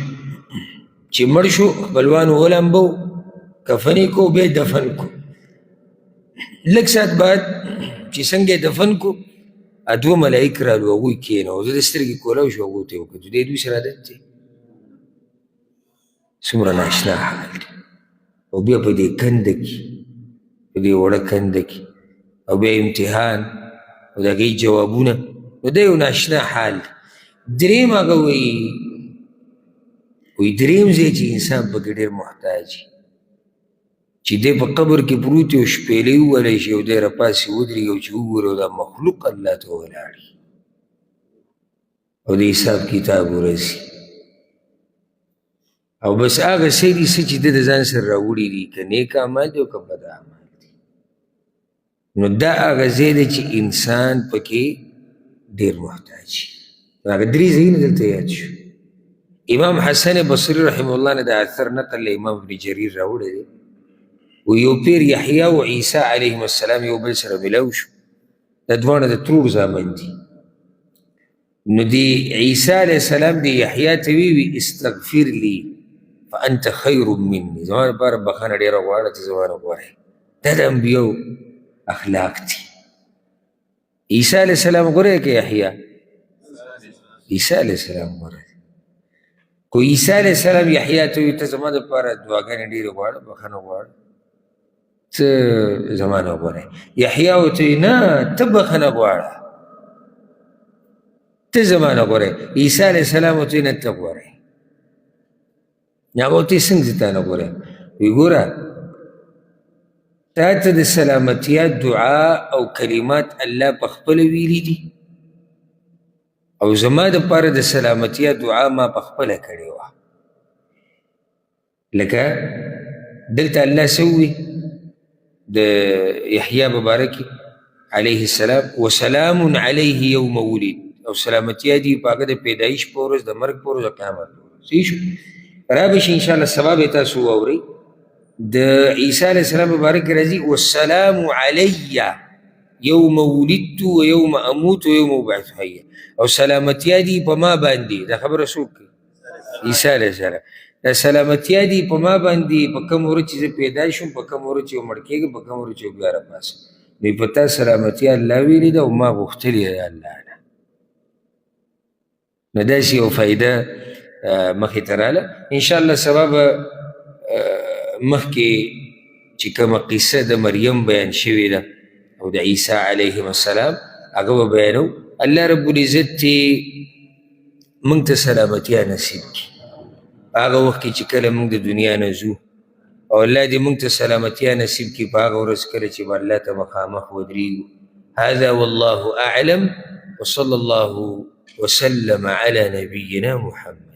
چې مړ شو خپلوانو ولمبو، کفن یې کړو، بیا یې دفن کړو. لږ ساعت بعد چې څنګه یې دفن کړو، دوه ملایک رالو، هغوی کښېنول، د ده سترګې کولاو شو، هغو ته یې وکتل، دی دوی سره عادت دی. څومره ناشنا حال دی. او بیا په دې کنده کې، په دې وړه کنده کې، او بیا امتحان او د هغې جوابونه، نو دا یو ناشنا حال دی. دریم هغه وایي، وایي دریم ځای چې انسان پکې ډېر محتاج وي، چې دی په قبر کې پروت او شپېلۍ ووهلی شي او دی راپاڅي ودرېږي او چې وګوري او دا مخلوق الله ته ولاړ او د حساب کتاب ورځي، او بس هغه څه دي څه چې ده د ځان سره راوړي دي، که نیک اعمال دي او که بد اعمال دي. نو دا هغه ځای دی چې انسان پکې ډېر محتاج شي. هغه درې ځایونه دلته یاد شو. امام حسن بصري رحمه الله نه د اثر نقل له امام ابن جریر راوړی دی. و یو پیر یحیی او عیسی علیهم السلام یو بل سره ملاو شو، دا دواړه د ترور زامن دي. نو دی عیسی علیه السلام دی یحیی ته وی استغفر لی فانت خیر مني، زما لپاره بخښنه ډېره غواړه، ته زما نه غوره یې. دا د انبیاو اخلاق دي. عیسی علیه السلام غوره که یحیی؟ عیسی علیه السلام غوره دی. خو عیسی علیه السلام یحیی ته وی ته زما دپاره دعاګانې ډېرې غواړه، بخښنه غواړه، ته زما نه غوره یې. یحیی ورته وی نه، ته بخښنه غواړه، ته زما نه غوره یې. عیسی علیه السلام ورته وی نه، ته غوره یې. هغه ورته وی څنګه زه تا نه غوره یم؟ وی ګوره تا ته د سلامتیا دعا او کلمات الله په خپله ویلي دي او زما دپاره د سلامتیا دعا ما په خپله کړې وه. لکه دلته الله څه ووي د یحیی مبارک علیه السلام، وسلام علیه یوم ولد، او سلامتیا دي په هغه د پیدایش په ورځ، د مرګ په ورځ، د قیامت په ورځ. صحیح شو؟ را به شي انشاءالله سبا به تاسو واورئ. د عیسی علیه السلام مبارک راځي والسلام علی یوم ولدت و یوم اموت و یوم ابعث حیا، او سلامتیا دي په ما باندې. دا خبره څوک کوي؟ عیسی علیه السلام. دا سلامتیا دي په ما باندې په کوم ورځ چې زه پیدا شوم، په کوم ورځ چې مړ کېږم، په کوم ورځ چې بیا راپاڅم. نو په تا سلامتیا الله ویلې ده او ما غوښتلې ده الله نه. نو داسې یو فایده مخې ته راله. انشاءالله سبا به مخکې چې کومه قصه د مریم بیان شوې ده او د عیسی علیهم السلام هغه به بیانو. الله رب العزت دې موږ ته سلامتیا نصیب کړي هغه وخت کې چې کله موږ د دنیا نه ځو، او الله دې موږ ته سلامتیا نصیب کړي په هغه ورځ کله چې به الله ته مخامخ ودرېږو. هذا والله أعلم، وصلى الله وسلم على نبينا محمد.